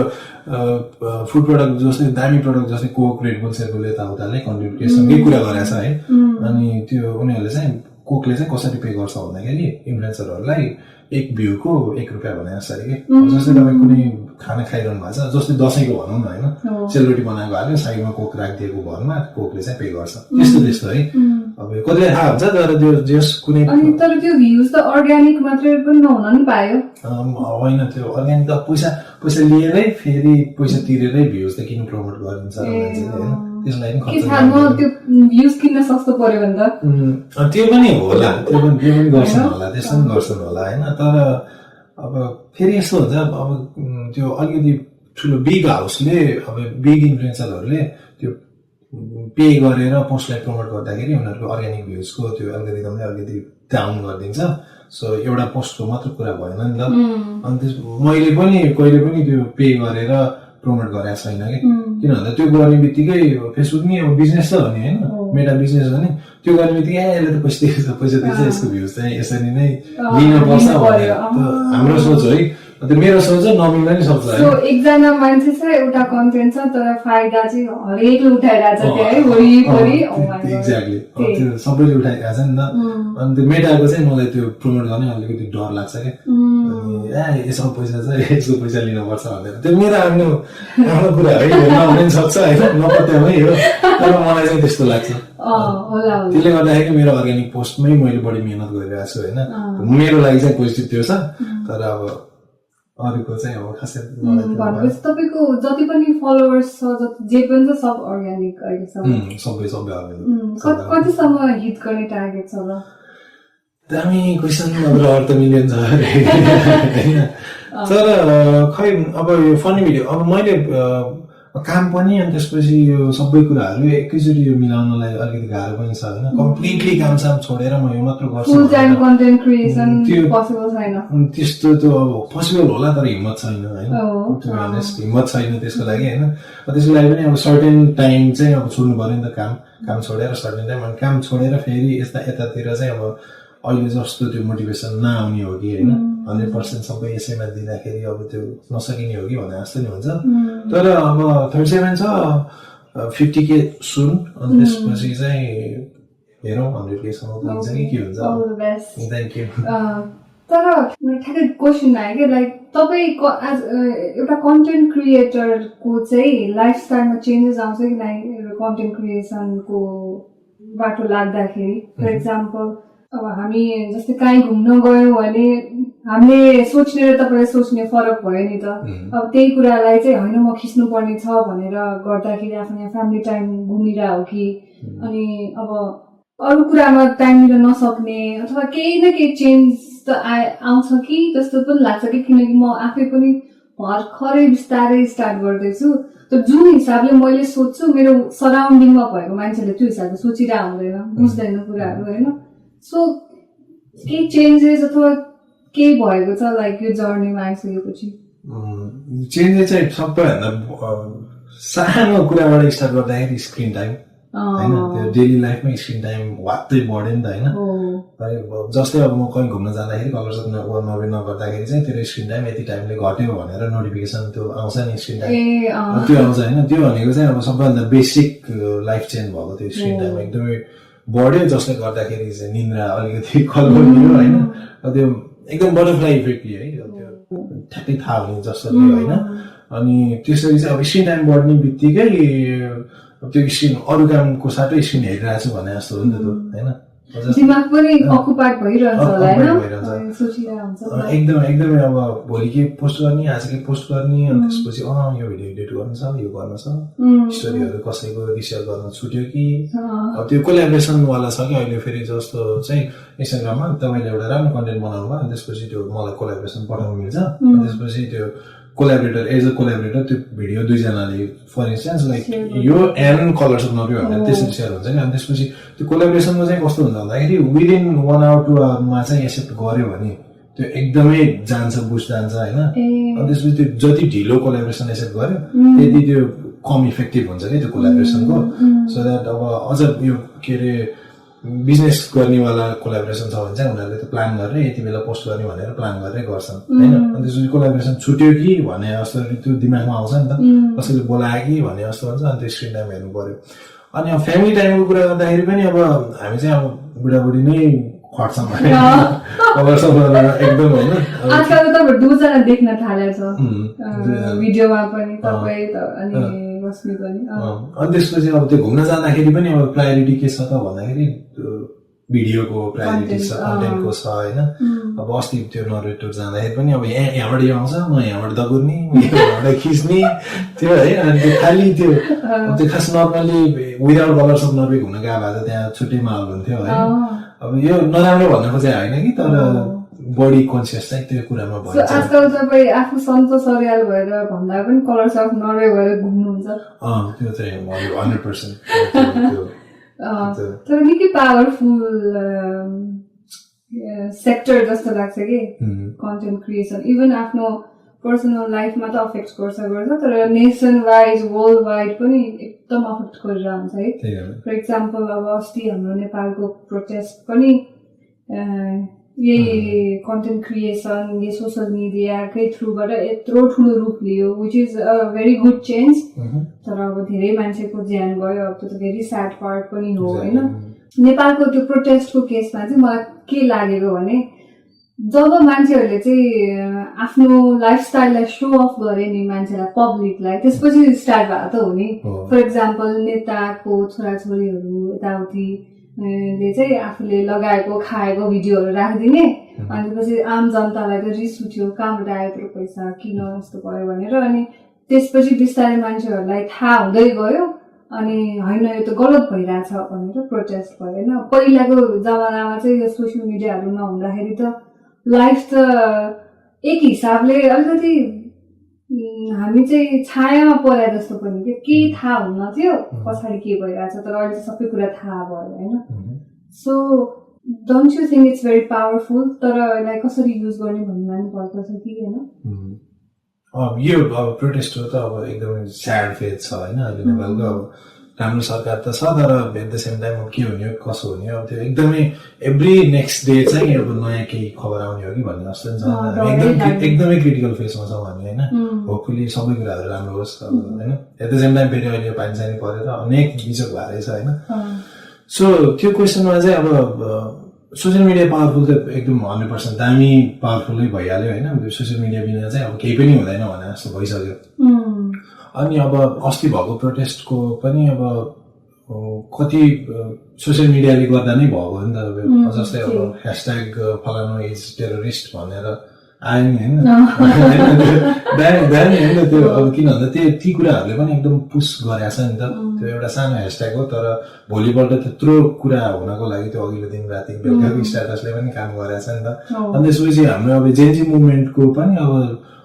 फुड प्रडक्ट जस्तै दामी प्रडक्ट जस्तै कोक रेड बुल सेर्कोले यताउताले कन्टेन्ट क्रिएसनकै कुरा गरेको छ है अनि त्यो उनीहरूले चाहिँ कोकले चाहिँ कसरी पे गर्छ भन्दाखेरि इन्फ्लुएन्सरहरूलाई 1 भ्यूको 1 रुपियाँ भने जसरी कि जस्तै तपाईँ कुनै खाना खाइरहनु भएको छ जस्तै दसैँको भनौँ न होइन सेलरोटी बनाएको हाल्यो साइडमा कोक राखिदिएको भरमा कोकले चाहिँ पे गर्छ त्यस्तो है अब कतिलाई थाहा हुन्छ तर त्यो जस कुनै तर त्यो भ्युज त अर्ग्यानिक मात्रै पनि नहुन नि पायो होइन त्यो अर्ग्यानिक त पैसा लिएरै फेरि पैसा तिरेरै भ्युज त किन प्रमोट गरिन्छ मान्छेले होइन त्यसलाई पनि त्यो भ्युज किन्न सस्तो पर्यो भने त त्यो पनि होला त्यो पनि गर्छन् होला त्यस्तो पनि गर्छन् होला होइन तर अब फेरि यस्तो हुन्छ अब त्यो अलिकति ठुलो बिग हाउसले अब बिग इन्फ्लुएन्सरहरूले त्यो पे गरेर पोस्टलाई प्रमोट गर्दाखेरि उनीहरूको अर्ग्यानिक भ्युजको त्यो एल्गोरिदमले अलिकति डाउन गरिदिन्छ सो एउटा पोस्टको मात्र कुरा भएन नि त अनि त्यस मैले पनि कहिले पनि त्यो पे गरेर प्रमोट गरेको छैन कि किन भन्दा त्यो गर्ने बित्तिकै फेसबुक नि अब बिजनेस त हो नि होइन मेटा बिजनेस हो नि त्यो गर्ने बित्तिकै यसले त पैसा तिर्छ यसको भ्युज चाहिँ यसरी नै लिन पर्छ भनेर हाम्रो सोच हो है त्यो मेरो सोच नमिल्न नि सक्छ सो एकजना मान्छे छ एउटा कन्टेन्ट छ तर फाइदा चाहिँ हरेकले उठाइरहेको छ क्या है वरिपरि एक्ज्याक्टली त्यो सबैले उठाइरहेको छ नि त अनि त्यो मेटाको चाहिँ मलाई त्यो प्रमोट गर्ने अलिकति डर लाग्छ क्या यसको पैसा छ यसको पैसा लिनुपर्छ भनेर त्यो मेरो आफ्नो कुरा है नहुन पनि सक्छ होइन नपत्यामै हो तर मलाई चाहिँ त्यस्तो लाग्छ त्यसले गर्दाखेरि मेरो अर्ग्यानिक पोस्टमै मैले बढी मेहनत गरिरहेको छु होइन मेरो लागि चाहिँ पोजिटिभ त्यो छ तर अब अरूको चाहिँ अब खासै भनेपछि तपाईँको जति पनि फलोवर्स छ जे पनि छ सब अर्ग्यानिक अहिलेसम्म सबै अर्ग्यानिक कतिसम्म हिट गर्ने टार्गेट छ र दामी क्वेसन अब अर्थ मिलियन छ तर खै अब यो फनी भिडियो अब मैले काम पनि अनि त्यसपछि यो सबै कुराहरू एकैचोटि यो मिलाउनलाई अलिकति गाह्रो पनि छ होइन कम्प्लिटली काम साम छोडेर म यो मात्र गर्छु फुल टाइम कन्टेन्ट क्रिएसन पोसिबल छैन त्यस्तो त अब पोसिबल होला तर हिम्मत छैन होइन हिम्मत छैन त्यसको लागि होइन त्यसको लागि पनि अब सर्टेन टाइम चाहिँ अब छोड्नु पर्यो नि त काम छोडेर सर्टेन टाइम अनि काम छोडेर फेरि यतातिर चाहिँ अब अहिले जस्तो त्यो मोटिभेसन नआउने हो कि होइन 100% सबै यसैमा दिँदाखेरि अब त्यो नसकिने हो कि भने जस्तो नि हुन्छ तर अब 37 छ 50K सुन अनि त्यसपछि चाहिँ हेरौँ 100K सम्म पुग्छ कि के हुन्छ थ्याङ्क यू तर ठ्याक्कै क्वेसन आयो कि लाइक तपाईँ एउटा कन्टेन्ट क्रिएटरको चाहिँ लाइफस्टाइलमा चेन्जेस आउँछ कि नै कन्टेन्ट क्रिएसनको बाटो लाग्दाखेरि फर इक्जाम्पल अब हामी जस्तै काहीँ घुम्न गयौँ भने हामीले सोच्ने र तपाईँले सोच्ने फरक भयो नि त अब त्यही कुरालाई चाहिँ होइन म खिच्नु पर्ने छ भनेर गर्दाखेरि आफ्नो यहाँ फ्यामिली टाइम घुमिरहेको हो कि अनि अब अरू कुरामा टाइम दिन नसक्ने अथवा केही न केही चेन्ज त आउँछ कि जस्तो पनि लाग्छ कि किनकि म आफै पनि भर्खरै बिस्तारै स्टार्ट गर्दैछु त जुन हिसाबले मैले सोच्छु मेरो सराउन्डिङमा भएको मान्छेले त्यो हिसाबले सोचिरहेको हुँदैन बुझ्दैन कुराहरू होइन सो केही चेन्जेस अथवा केही भएको छ लाइक यो जर्नीमा आइसकेपछि चेन्जेस चाहिँ सबैभन्दा सानो कुराबाट स्टार्ट गर्दाखेरि स्क्रिन टाइम होइन त्यो डेली लाइफमा स्क्रिन टाइम वात्तै बढ्यो नि त होइन जस्तै अब म कहीँ घुम्न जाँदाखेरि कलर्स नभए नगर्दाखेरि चाहिँ तेरो स्क्रिन टाइम यति टाइमले घट्यो भनेर नोटिफिकेसन त्यो आउँछ नि स्क्रिन टाइम त्यो आउँछ होइन त्यो भनेको चाहिँ अब सबैभन्दा बेसिक लाइफ चेन्ज भएको त्यो स्क्रिन टाइम एकदमै बढ्यो जसले गर्दाखेरि चाहिँ निन्द्रा अलिकति कलर भयो होइन त्यो एकदम बटरफ्लाई इफेक्ट है त्यो ठ्याक्कै थाहा हुने जसरी होइन अनि त्यसरी चाहिँ अब स्क्रिन टाइम बढ्ने बित्तिकै त्यो स्क्रिन अरू कामको साथै स्क्रिन हेरिरहेको छु भने जस्तो हो नि त त्यो होइन दिमाग पनि अकुपाइड भइरहन्छ होला हैन एकदमै अब भोलि के पोस्ट गर्ने आज के पोस्ट गर्ने अनि त्यसपछि यो भिडियो एडिट गर्नु छ यो गर्न छ स्टोरीहरू कसैको रिसेयर गर्न छुट्यो कि अब त्यो कोल्याबोरेसन वाला छ कि अहिले फेरि जस्तो चाहिँ इन्स्टाग्राममा तपाईले एउटा राम्रो कन्टेन्ट बनाउनु भयो अनि त्यसपछि त्यो मलाई कोल्याबोरेसन पठाउनु मिल्छ अनि त्यसपछि त्यो कोल्याबोरेटर एज अ कोल्याबोरेटर त्यो भिडियो दुईजनाले फर इन्स्टेन्स लाइक यो एन्ड कलर्स अफ नर्वे भनेर त्यसरी सेयर हुन्छ नि अनि त्यसपछि त्यो कोल्याबोरेसनमा चाहिँ कस्तो हुन्छ भन्दाखेरि विदिन 1 आवर 2 आवरमा चाहिँ एक्सेप्ट गर्यो भने त्यो एकदमै जान्छ बुस्ट जान्छ होइन अनि त्यसपछि त्यो जति ढिलो कोल्याबोरेसन एक्सेप्ट गर्यो त्यति त्यो कम इफेक्टिभ हुन्छ कि त्यो कोल्याबोरेसनको सो द्याट अब अझ यो के अरे बिजनेस गर्नेवाला कोल्याबोरेसन छ भने चाहिँ उनीहरूले त्यो प्लान गरेर यति बेला पोस्ट गर्ने भनेर प्लान गरेर गर्छन् होइन अनि त्यसपछि कोल्याबोरेसन छुट्यो कि भने जस्तो त्यो दिमागमा आउँछ नि त कसैले बोलायो कि भने जस्तो हुन्छ अनि त्यो स्क्रिन टाइम हेर्नु पर्यो अनि अब फ्यामिली टाइमको कुरा गर्दाखेरि पनि अब हामी चाहिँ अब बुढाबुढी नै खट्छौँ भने एकदम होइन आजकल त दुईजना देख्न थालेछ भिडियोमा पनि तपाईँ अनि अनि त्यसपछि अब त्यो घुम्न जाँदाखेरि पनि अब प्रायोरिटी के छ त भन्दाखेरि भिडियोको प्रायोरिटी छ कन्टेन्टको छ होइन अब अस्ति त्यो नर्वे टुर जाँदाखेरि पनि अब यहाँबाट यो आउँछ म यहाँबाट दगुर्ने यहाँबाट खिच्ने त्यो है अनि त्यो खालि त्यो खास normally without colours of Norway घुम्न गएको भए त त्यहाँ छुट्टै माहौल हुन्थ्यो है अब यो नराम्रो भन्ने खोजेको होइन कि तर बडी कन्सियस चाहिँ त्यो कुरामा भयो आजकल तपाईँ आफू सन्तोष अर्याल भएर भन्दा पनि कलर्स अफ नर्वे भएर घुम्नुहुन्छ त्यो चाहिँ 100% तर निकै पावरफुल सेक्टर जस्तो लाग्छ कि कन्टेन्ट क्रिएसन इभन आफ्नो पर्सनल लाइफमा त अफेक्ट गर्छ तर नेसन वाइज वर्ल्ड वाइड पनि एकदम अफेक्ट गरेर हुन्छ है फर इक्जाम्पल अब अस्ति हाम्रो नेपालको प्रोटेस्ट पनि यही कन्टेन्ट क्रिएसन यो सोसियल मिडियाकै थ्रुबाट यत्रो ठुलो रूप लियो which is a very good change तर अब धेरै मान्छेको ज्यान गयो अब त्यो त भेरी स्याड पार्ट पनि हो होइन नेपालको त्यो प्रोटेस्टको केसमा चाहिँ मलाई के लागेको भने जब मान्छेहरूले चाहिँ आफ्नो लाइफस्टाइललाई सो अफ गरे नि मान्छेलाई पब्लिकलाई त्यसपछि स्टार्ट भएको त हो नि फर इक्जाम्पल नेताको छोराछोरीहरू यताउति ले चाहिँ आफूले लगाएको खाएको भिडियोहरू राखिदिने अनि त्यसपछि आम जनतालाई त रिस उठ्यो कहाँबाट आयो यत्रो पैसा किन यस्तो भयो भनेर अनि त्यसपछि बिस्तारै मान्छेहरूलाई थाहा हुँदै गयो अनि होइन यो त गलत भइरहेछ भनेर प्रोटेस्ट भयो होइन पहिलाको जमानामा चाहिँ यो सोसियल मिडियाहरू नहुँदाखेरि त लाइफ त एक हिसाबले अलिकति हामी चाहिँ छायामा परे जस्तो पनि के थाहा हुन्न थियो पछाडि के भइरहेछ तर अहिले सबै कुरा थाहा भयो होइन so don't you think it's very powerful तर यसलाई कसरी युज गर्ने भन्नुमा पनि पर्दछ कि होइन यो अब प्रोटेस्ट हो त अब एकदमै स्याड फेज छ होइन अहिले नेपालको अब राम्रो सरकार त छ तर एट द सेम टाइम अब के हुने हो कसो हुने हो अब त्यो एकदमै एभ्री नेक्स्ट डे चाहिँ अब नयाँ केही खबर आउने हो कि भन्ने जस्तो छ एकदमै क्रिटिकल फेजमा छौँ हामी होइन होपफुली सबै कुराहरू राम्रो होस् होइन एट द सेम टाइम फेरि अहिले पानी सानी परेर अनेक बिजोग भएर छ होइन सो त्यो क्वेसनमा चाहिँ अब सोसियल मिडिया पावरफुल त एकदम 100% दामी पावरफुलै भइहाल्यो होइन सोसियल मिडिया बिना चाहिँ अब केही पनि हुँदैन भने जस्तो भइसक्यो अनि अब अस्ति भएको प्रोटेस्टको पनि अब कति सोसियल मिडियाले गर्दा नै भएको हो नि त जस्तै अब ह्यासट्याग फलानु इज टेरोरिस्ट भनेर आयो नि होइन दामी होइन त्यो अब किन भन्दा ती कुराहरूले पनि एकदम पुस गरेको छ नि त त्यो एउटा सानो ह्यासट्याग हो तर भोलिपल्ट त्यत्रो कुरा हुनको लागि त्यो अघिल्लो दिन राति बेलुकाको स्ट्याटसले पनि काम गरेको छ नि त अनि त्यसपछि हाम्रो अब जेन्जी मुभमेन्टको पनि अब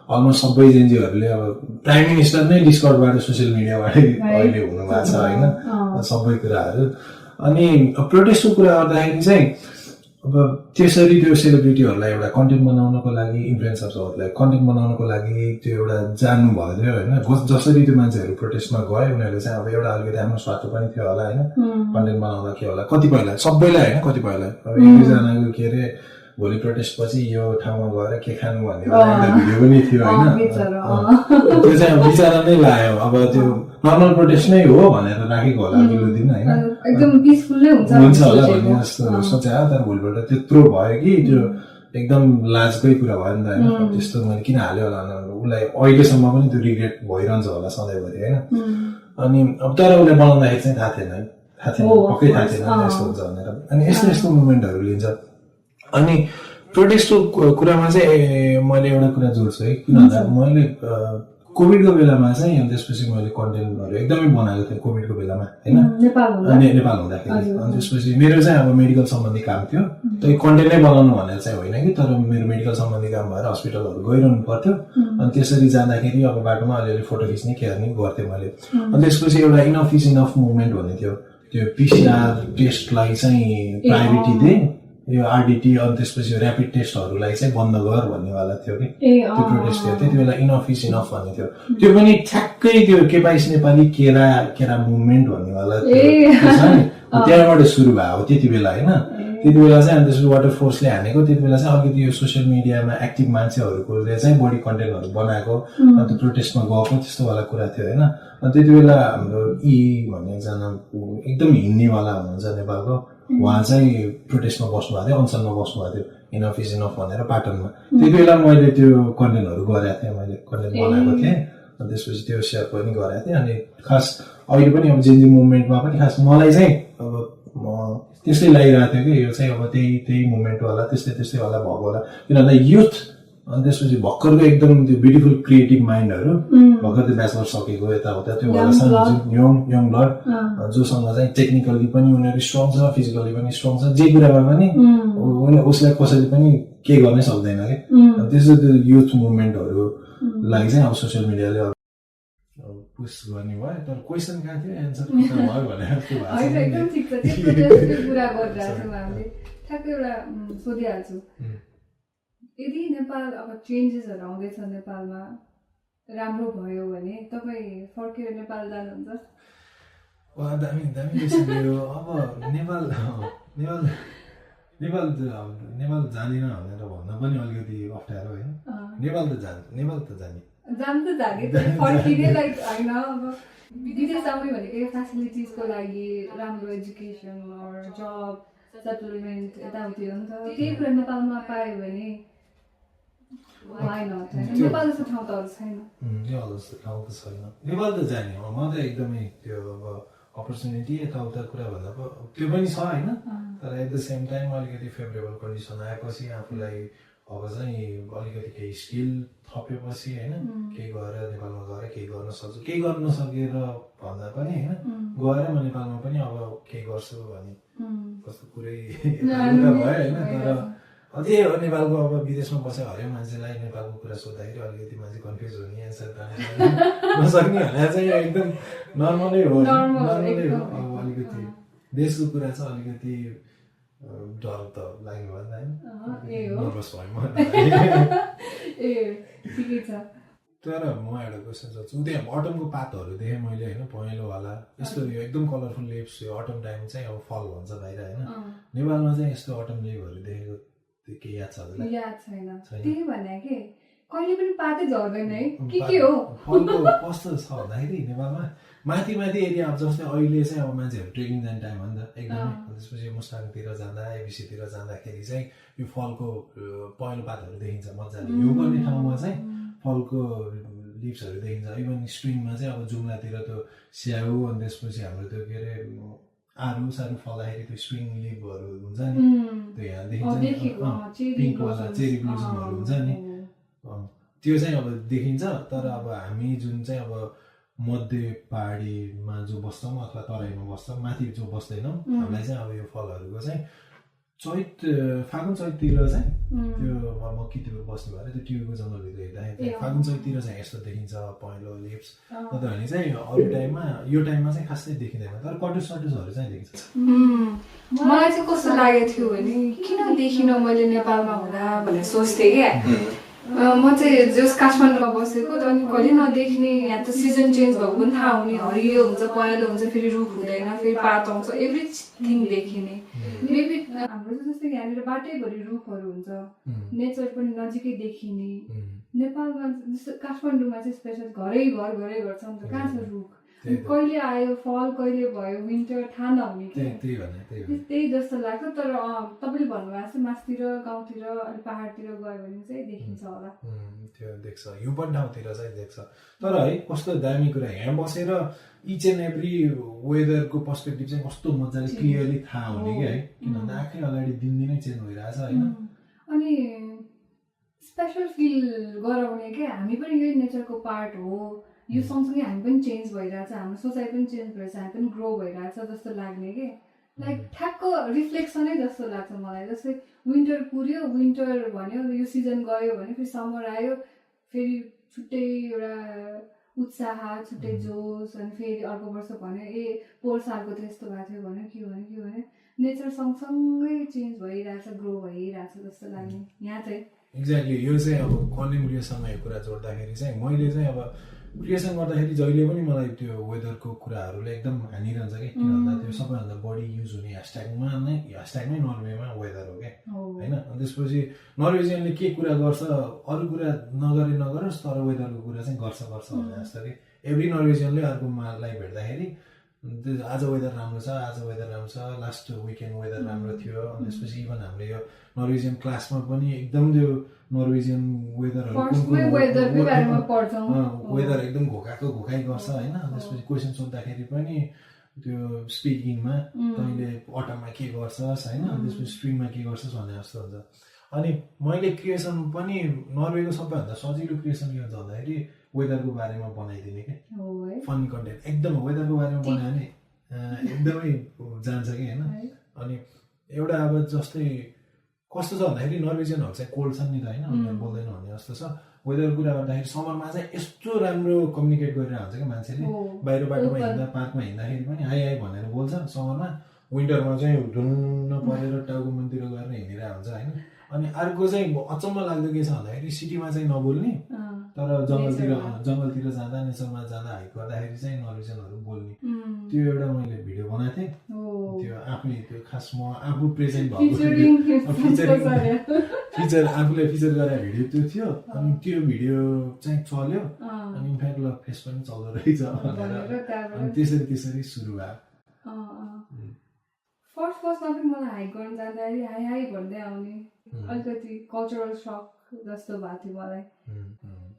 अलमोस्ट सबै जेन्जीहरूले अब प्राइम मिनिस्टर नै डिस्कर्डबाट सोसियल मिडियाबाटै अहिले हुनुभएको छ होइन सबै कुराहरू अनि प्रोटेस्टको कुरा गर्दाखेरि चाहिँ अब त्यसरी त्यो सेलिब्रिटीहरूलाई एउटा कन्टेन्ट बनाउनको लागि इन्फ्लुएन्सर्सहरूलाई कन्टेन्ट बनाउनको लागि त्यो एउटा जान्नु भएको थियो होइन जसरी त्यो मान्छेहरू प्रोटेस्टमा गयो उनीहरूले चाहिँ अब एउटा अलिकति आफ्नो स्वार्थ पनि थियो होला होइन कन्टेन्ट बनाउँदा के होला कतिपयलाई सबैलाई होइन कतिपयलाई अब एक दुईजनाको के अरे भोलि प्रोटेस्ट पछि यो ठाउँमा गएर के खानु भन्ने एउटा भिडियो पनि थियो होइन त्यो चाहिँ अब विचार नै लाग्यो अब त्यो नर्मल प्रोटेस्ट नै हो भनेर राखेको होला अघिल्लो दिन होइन एकदम पिसफुल नै हुन्छ होला भन्ने जस्तो सोचे तर भोलिपल्ट त्यत्रो भयो कि त्यो एकदम लाजकै कुरा भयो नि त होइन त्यस्तो मैले किन हाल्यो होला उसलाई अहिलेसम्म पनि त्यो रिग्रेट भइरहन्छ होला सधैँभरि होइन अनि अब तर उसले बनाउँदाखेरि चाहिँ थाहा थिएन पक्कै थाहा थिएन यस्तो हुन्छ भनेर अनि यस्तो यस्तो मुभमेन्टहरू लिन्छ अनि प्रोटेस्टको कुरामा चाहिँ मैले एउटा कुरा जोड्छु है किन भन्दा मैले कोभिडको बेलामा चाहिँ अनि त्यसपछि मैले कन्टेन्टहरू एकदमै बनाएको थिएँ कोभिडको बेलामा होइन नेपाल हुँदाखेरि अनि त्यसपछि मेरो चाहिँ अब मेडिकल सम्बन्धी काम थियो त्यो कन्टेन्ट नै बनाउनु भनेर चाहिँ होइन कि तर मेरो मेडिकल सम्बन्धी काम भएर हस्पिटलहरू गइरहनु पर्थ्यो अनि त्यसरी जाँदाखेरि अब बाटोमा अलिअलि फोटो खिच्ने केर्ने गर्थेँ मैले अनि त्यसपछि एउटा इनफ इज इनफ मुभमेन्ट भन्ने थियो त्यो पिसिआर टेस्टलाई चाहिँ प्रायोरिटी दिए यो आरडिटी अनि त्यसपछि ऱ्यापिड टेस्टहरूलाई चाहिँ बन्द गर भन्नेवाला थियो कि त्यो प्रोटेस्ट थियो त्यति बेला इनफ इज इनफ भन्ने थियो त्यो पनि ठ्याक्कै त्यो केपाइस नेपाली केरा मुभमेन्ट भन्नेवाला थियो त्यहाँबाट सुरु भएको त्यति बेला होइन त्यति बेला चाहिँ अनि त्यसपछि वाटर फोर्सले हानेको त्यति बेला चाहिँ अलिकति यो सोसियल मिडियामा एक्टिभ मान्छेहरूले चाहिँ बढी कन्टेन्टहरू बनाएको अन्त प्रोटेस्टमा गएको त्यस्तो वाला कुरा थियो होइन अनि त्यति बेला हाम्रो भन्ने एकजना एकदम हिँड्नेवाला हुनुहुन्छ नेपालको उहाँ चाहिँ प्रोटेस्टमा बस्नु भएको थियो अनसनमा बस्नु भएको थियो इनफ इज इनफ भनेर पाटनमा त्यति बेला मैले त्यो कन्टेन्टहरू गरेको थिएँ मैले कन्टेन्ट बनाएको थिएँ अनि त्यसपछि त्यो सेयर पनि गरेको थिएँ अनि खास अहिले पनि अब जेन्जी मुभमेन्टमा पनि खास मलाई चाहिँ अब त्यस्तै लागिरहेको थियो कि यो चाहिँ अब त्यही मुभमेन्टवाला त्यस्तै वाला भएको होला किनभने युथ अनि त्यसपछि भर्खरको एकदम त्यो ब्युटिफुल क्रिएटिभ माइन्डहरू भर्खर त्यो ब्याचलर सकेको यताउता त्यो वाला यङ ब्लड जोसँग चाहिँ टेक्निकली पनि उनीहरू स्ट्रङ छ फिजिकली पनि स्ट्रङ छ जे कुरामा पनि उसलाई कसैले पनि केही गर्नै सक्दैन कि त्यस्तो त्यो युथ मुभमेन्टहरूलाई चाहिँ अब सोसियल मिडियाले पुस गर्ने भयो तर क्वेसन कहाँ थियो एन्सर भयो भनेर ठ्याक्कै एउटा सोधिहाल्छु यदि नेपाल अब चेन्जेसहरू आउँदैछ नेपालमा राम्रो भयो भने तपाईँ फर्केर नेपाल जानुहुन्छ दामी दामी अब नेपाल नेपाल जाँदिन भनेर भन्न पनि अलिकति अप्ठ्यारो होइन नेपाल त जाने फर्किने लाइक होइन अब विदेश जाने भनेको फेसिलिटिजको लागि राम्रो एजुकेसन जब सेटलमेन्ट यताउति हो नि त त्यही कुरा नेपालमा पायो भने नेपाल जस्तो ठाउँ त अरू छैन नेपाल जस्तो ठाउँ त छैन नेपाल त जाने हो म त एकदमै त्यो अब अपर्च्युनिटी यताउता कुरा भन्दा त्यो पनि छ होइन तर एट द सेम टाइम अलिकति फेभरेबल कन्डिसन आएपछि आफूलाई अब चाहिँ अलिकति केही स्किल थपेपछि होइन केही गएर नेपालमा गएर केही गर्न सक्छु केही गर्न नसकेर भन्दा पनि होइन गएर म नेपालमा पनि अब केही गर्छु भने कस्तो कुरै भयो होइन तर त्यही हो नेपालको अब विदेशमा बसेर हरेक मान्छेलाई नेपालको कुरा सोद्धाखेरि अलिकति मान्छे कन्फ्युज हुने एन्सर नसक्ने भने चाहिँ एकदम नर्मलै हो अब अलिकति देशको कुरा चाहिँ अलिकति डर त लाग्यो भन्दा नर्भस ठिकै छ तर म एउटा क्वेसन सोध्छु त्यहाँ अटमको पातहरू देखेँ मैले होइन पहेँलोवाला यस्तो यो एकदम कलरफुल लिप्स यो अटम टाइम चाहिँ अब फल भन्छ बाहिर होइन नेपालमा चाहिँ यस्तो अटम लिपहरू देखेको केही याद छ हजुरलाई याद छैन त्यही भने के कहिले पनि पातै झर्दैन है के हो फलको कस्तो छ भन्दाखेरि नेपालमा माथि एरिया अब जस्तै अहिले चाहिँ अब मान्छेहरू ट्रेकिङ जाने टाइम हो नि त एकदमै त्यसपछि मुस्ताङतिर जाँदा एबिसीतिर जाँदाखेरि चाहिँ यो फलको पहेँलो पातहरू देखिन्छ मजाले हिउँ पर्ने ठाउँमा चाहिँ फलको लिप्सहरू देखिन्छ इभन स्प्रिङमा चाहिँ अब जुम्लातिर त्यो स्याउ अनि त्यसपछि हाम्रो त्यो के अरे आरू सारू फल्दाखेरि त्यो स्प्रिङ लिभहरू हुन्छ नि त्यो यहाँ देखिन्छ पिङ्कवाला चेरी ब्लुजमहरू हुन्छ नि त्यो चाहिँ अब देखिन्छ तर अब हामी जुन चाहिँ अब मध्य पहाडीमा जो बस्छौँ अथवा तराईमा बस्छौँ माथि जो बस्दैनौँ हामीलाई चाहिँ अब यो फलहरूको चाहिँ फागुन चैततिर चाहिँ त्यो म कितिपुर बस्नु भएर त्यो टिभीको जङ्गलभित्र हेर्दाखेरि फागुन चैततिर चाहिँ यस्तो देखिन्छ पहेँलो लिप्स नत्र भने चाहिँ अरू टाइममा यो टाइममा चाहिँ खासै देखिँदैन तर कटुसहरू चाहिँ देखिन्छ मलाई चाहिँ कस्तो लागेको थियो भने किन देखिनँ मैले नेपालमा हुँदा भनेर सोच्थेँ क्या म चाहिँ जस काठमाडौँमा बसेको अनि कहिले नदेख्ने यहाँ त सिजन चेन्ज भएको पनि थाहा हुने हरियो हुन्छ पहेँलो हुन्छ फेरि रुख हुँदैन फेरि पात आउँछ एभ्रिथिङ देखिने मेबी हाम्रो जस्तै यहाँनिर बाटैभरि रुखहरू हुन्छ नेचर पनि नजिकै देखिने नेपालमा जस्तो काठमाडौँमा चाहिँ स्पेसल घरै घर छ नि त कहाँ छ रुख कहिले आयो फल कहिले भयो विन्टर थाहा नहुने त्यही जस्तो लाग्छ तर तपाईँले भन्नुभएको छ मासतिर गाउँतिर अलिक पहाडतिर गयो भने चाहिँ देखिन्छ होला त्यो देख्छ यो पनि ठाउँतिर चाहिँ देख्छ तर है कस्तो दामी कुरा यहाँ बसेर इच एन्ड एभ्री वेदरको पर्सपेक्टिभ चाहिँ कस्तो मजाले क्लियरली थाहा हुने कि है किनभने आँखै अगाडि दिनदिनै चेन्ज भइरहेछ होइन अनि स्पेसल फिल गराउने क्या हामी पनि यही नेचरको पार्ट हो यो सँगसँगै हामी पनि चेन्ज भइरहेछ हाम्रो सोसाइ पनि चेन्ज भइरहेछ हामी पनि ग्रो भइरहेछ जस्तो लाग्ने के लाइक ठ्याक्क रिफ्लेक्सनै जस्तो लाग्छ मलाई जस्तै विन्टर पुर्यो विन्टर भन्यो यो सिजन गयो भने फेरि समर आयो फेरि छुट्टै एउटा उत्साह छुट्टै जोस अनि फेरि अर्को वर्ष भन्यो पोहोर सालको त यस्तो भएको थियो भन्यो के भन्यो नेचर सँगसँगै चेन्ज भइरहेछ ग्रो भइरहेछ जस्तो लाग्ने यहाँ चाहिँ एक्ज्याक्टली यो चाहिँ अब कन्टेम्पोरेरीसँग यो कुरा जोड्दाखेरि चाहिँ मैले चाहिँ अब क्रिएसन गर्दाखेरि जहिले पनि मलाई त्यो वेदरको कुराहरूले एकदम हानिरहन्छ कि किन भन्दा त्यो सबैभन्दा बढी युज हुने ह्यासट्यागमै नर्वेमा वेदर हो क्या होइन अनि त्यसपछि नर्वेजियनले के कुरा गर्छ अरू कुरा नगरोस् तर वेदरको कुरा चाहिँ गर्छ भने जस्तो कि एभ्री नर्वेजियनले अर्कोलाई भेट्दाखेरि आज वेदर राम्रो छ लास्ट विकेन्ड वेदर राम्रो थियो अनि त्यसपछि इभन हामीले यो नर्वेजियन क्लासमा पनि एकदम त्यो नर्वेजियन वेदरहरू वेदर एकदम घोकाइ गर्छ होइन त्यसपछि क्वेसन सोद्धाखेरि पनि त्यो स्पिकिङमा तैँले अटममा के गर्छस् होइन त्यसपछि स्प्रिङमा के गर्छस् भन्ने जस्तो हुन्छ अनि मैले क्रिएसन पनि नर्वेको सबैभन्दा सजिलो क्रिएसन के हुन्छ भन्दाखेरि वेदरको बारेमा बनाइदिने क्या फनी कन्टेन्ट एकदम वेदरको बारेमा बनायो भने एकदमै जान्छ कि होइन अनि एउटा अब जस्तै कस्तो छ भन्दाखेरि नर्वेजियनहरू चाहिँ कोल्ड छन् नि त होइन उनीहरू बोल्दैन भन्ने जस्तो छ वेदरको कुरा गर्दाखेरि समरमा चाहिँ यस्तो राम्रो कम्युनिकेट गरिरहेको हुन्छ क्या मान्छेले बाहिर बाटोमा हिँड्दा पार्कमा हिँड्दाखेरि पनि हाई भनेर बोल्छ समरमा विन्टरमा चाहिँ धुन्न परेर टाउको मुनतिर गरेर हिँडिरहेको हुन्छ होइन अनि अर्को चाहिँ अचम्म लाग्दो के छ भन्दाखेरि सिटीमा चाहिँ नबोल्ने तर जङ्गलतिर जाँदा नेचरमा जाँदा हाइक गर्दाखेरि चाहिँ नर्वेजियनहरू बोल्ने त्यो एउटा मैले भिडियो बनाएको थिएँ त्यो आफै त्यो खास म आफू प्रेजेन्ट भएको फिचर आफूले फिचर गरेर भिडियो त्यो थियो अनि त्यो भिडियो चाहिँ चल्यो अनि इनफ्याक्ट ल फेस पनि चल्दो रहेछ अनि त्यसरी सुरु भयो फर्स्टमा पनि मलाई हाइक गर्न जाँदाखेरि हाई भन्दै आउने अलिकति कल्चरल सक जस्तो भएको थियो मलाई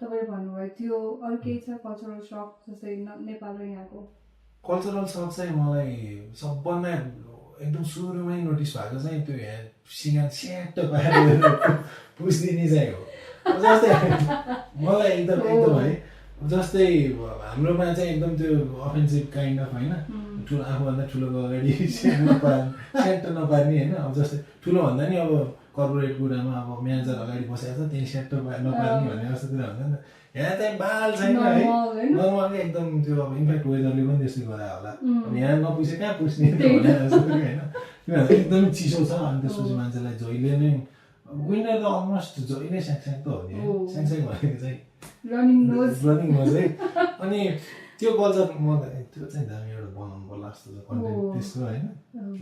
तपाईँले भन्नुभयो त्यो अरू केही छ कल्चरल सक जस्तै नेपाल र यहाँको कल्चरल सक चाहिँ मलाई सबभन्दा एकदम सुरुमै नोटिस भएको चाहिँ त्यो यहाँ सिँगार स्याट पारेर पुस्दिने चाहिँ हो जस्तै मलाई एकदम है जस्तै हाम्रोमा चाहिँ एकदम त्यो अफेन्सिभ काइन्ड अफ होइन ठुलो आफूभन्दा ठुलोको अगाडि स्याट नपार्ने होइन अब जस्तै ठुलो भन्दा नि अब कर्पोरेट कुरामा अब म्यानेजर अगाडि बसेको छ त्यही स्याट नपार्ने भन्ने जस्तो कुरा हुन्छ नि त यहाँ चाहिँ बाल छैन है नर्मली एकदम त्यो अब इन्फ्याक्ट वेदरले पनि त्यस्तै गरायो होला अब यहाँ नपुसे कहाँ पुस्ने भने जस्तो होइन किनभने एकदम चिसो छ अनि त्यसपछि मान्छेलाई जहिले नै विन्टर त अलमोस्ट जहिले स्याङ त हो नि स्याङ भनेको चाहिँ रनिङ नोज है अनि त्यो कल्चर म त्यो चाहिँ दामी एउटा बनाउनु पर्ला जस्तो छ कन्टेन्ट त्यसको होइन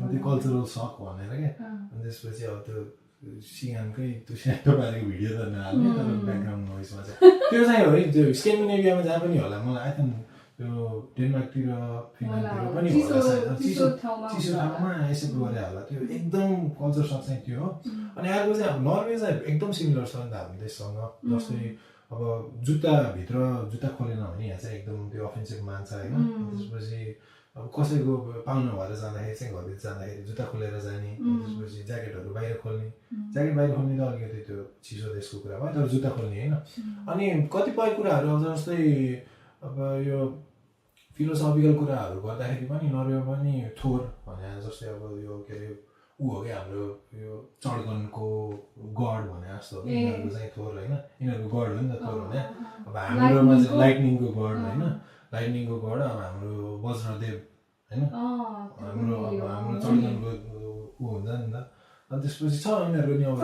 त्यो कल्चरल सक भनेर क्या अनि त्यसपछि अब त्यो सिगानकै त्यो स्याटो पारेको भिडियो त नहाल्ने तर ब्याकग्राउन्ड नोइजमा चाहिँ त्यो चाहिँ हो है त्यो स्क्यान्डिनेभियामा जहाँ पनि होला मलाई आई थिङ्क त्यो डेनमार्कतिर फिनल्यान्डतिर पनि होला चिसो ठाउँमा यसो गरे होला त्यो एकदम कल्चर सक चाहिँ त्यो हो अनि अर्को चाहिँ अब नर्वे चाहिँ एकदम सिमिलर छ नि त हाम्रो देशसँग जस्तै अब जुत्ता खोलेन भने यहाँ चाहिँ एकदम त्यो अफेन्सिभ मान्छ होइन त्यसपछि अब कसैको पाहुना भएर जाँदाखेरि चाहिँ घरभित्र जाँदाखेरि जुत्ता खोलेर जाने त्यसपछि ज्याकेटहरू बाहिर खोल्ने ज्याकेट बाहिर खोल्ने त अलिकति त्यो चिसो देशको कुरा भयो तर जुत्ता खोल्ने होइन अनि कतिपय कुराहरू अब जस्तै अब यो फिलोसफिकल कुराहरू गर्दाखेरि पनि नर्वेमा पनि थोर भने जस्तै अब यो के अरे ऊ हो क्या हाम्रो यो चड्कनको गड भने जस्तो हो यिनीहरूको चाहिँ थोर होइन यिनीहरूको गड हो नि त थोर भने अब हाम्रोमा चाहिँ लाइटनिङको गड होइन लाइटनिङको गड अब हाम्रो वज्रदेव होइन हाम्रो चड्कनको ऊ हुन्छ नि त अनि त्यसपछि छ यिनीहरूको नि अब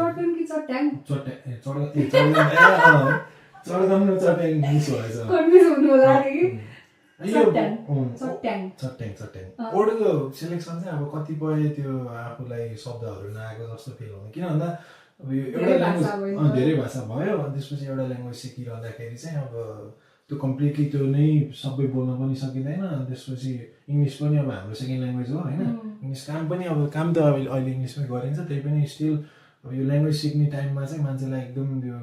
चड्कन र चट्याङ मिस चट्याङ ओडको सिलेक्सन चाहिँ अब कतिपय त्यो आफूलाई शब्दहरू नआएको जस्तो फिल हुँदैन किन भन्दा अब यो एउटा ल्याङ्ग्वेज धेरै भाषा भयो अनि त्यसपछि एउटा ल्याङ्ग्वेज सिकिरहँदाखेरि चाहिँ अब त्यो कम्प्लिटली त्यो नै सबै बोल्न पनि सकिँदैन अनि त्यसपछि इङ्ग्लिस पनि अब हाम्रो सेकेन्ड ल्याङ्ग्वेज हो होइन इङ्ग्लिस काम त अब अहिले इङ्ग्लिसमै गरिन्छ त्यही पनि स्टिल अब यो ल्याङ्ग्वेज सिक्ने टाइममा चाहिँ मान्छेलाई एकदम त्यो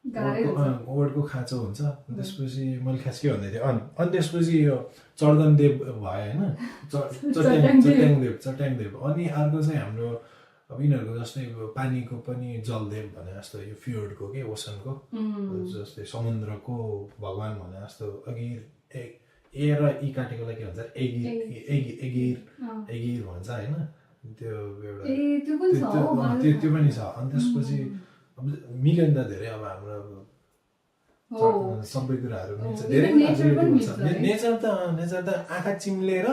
वर्डको खाँचो हुन्छ त्यसपछि मैले खास के भन्दै थिएँ अनि त्यसपछि यो चड्कनदेव भयो होइन चट्याङदेव अनि अर्को चाहिँ हाम्रो अब यिनीहरूको जस्तै पानीको पनि जलदेव भने जस्तो यो फ्योर्डको के ओसनको जस्तै समुद्रको भगवान भने जस्तो अगिर ए र ई काटेकोलाई के भन्छ एगिर भन्छ होइन त्यो एउटा त्यो पनि छ अनि त्यसपछि मिल्यो नि त धेरै अब हाम्रो सबै कुराहरू मिल्छ धेरै नेचर त आँखा चिम्लेर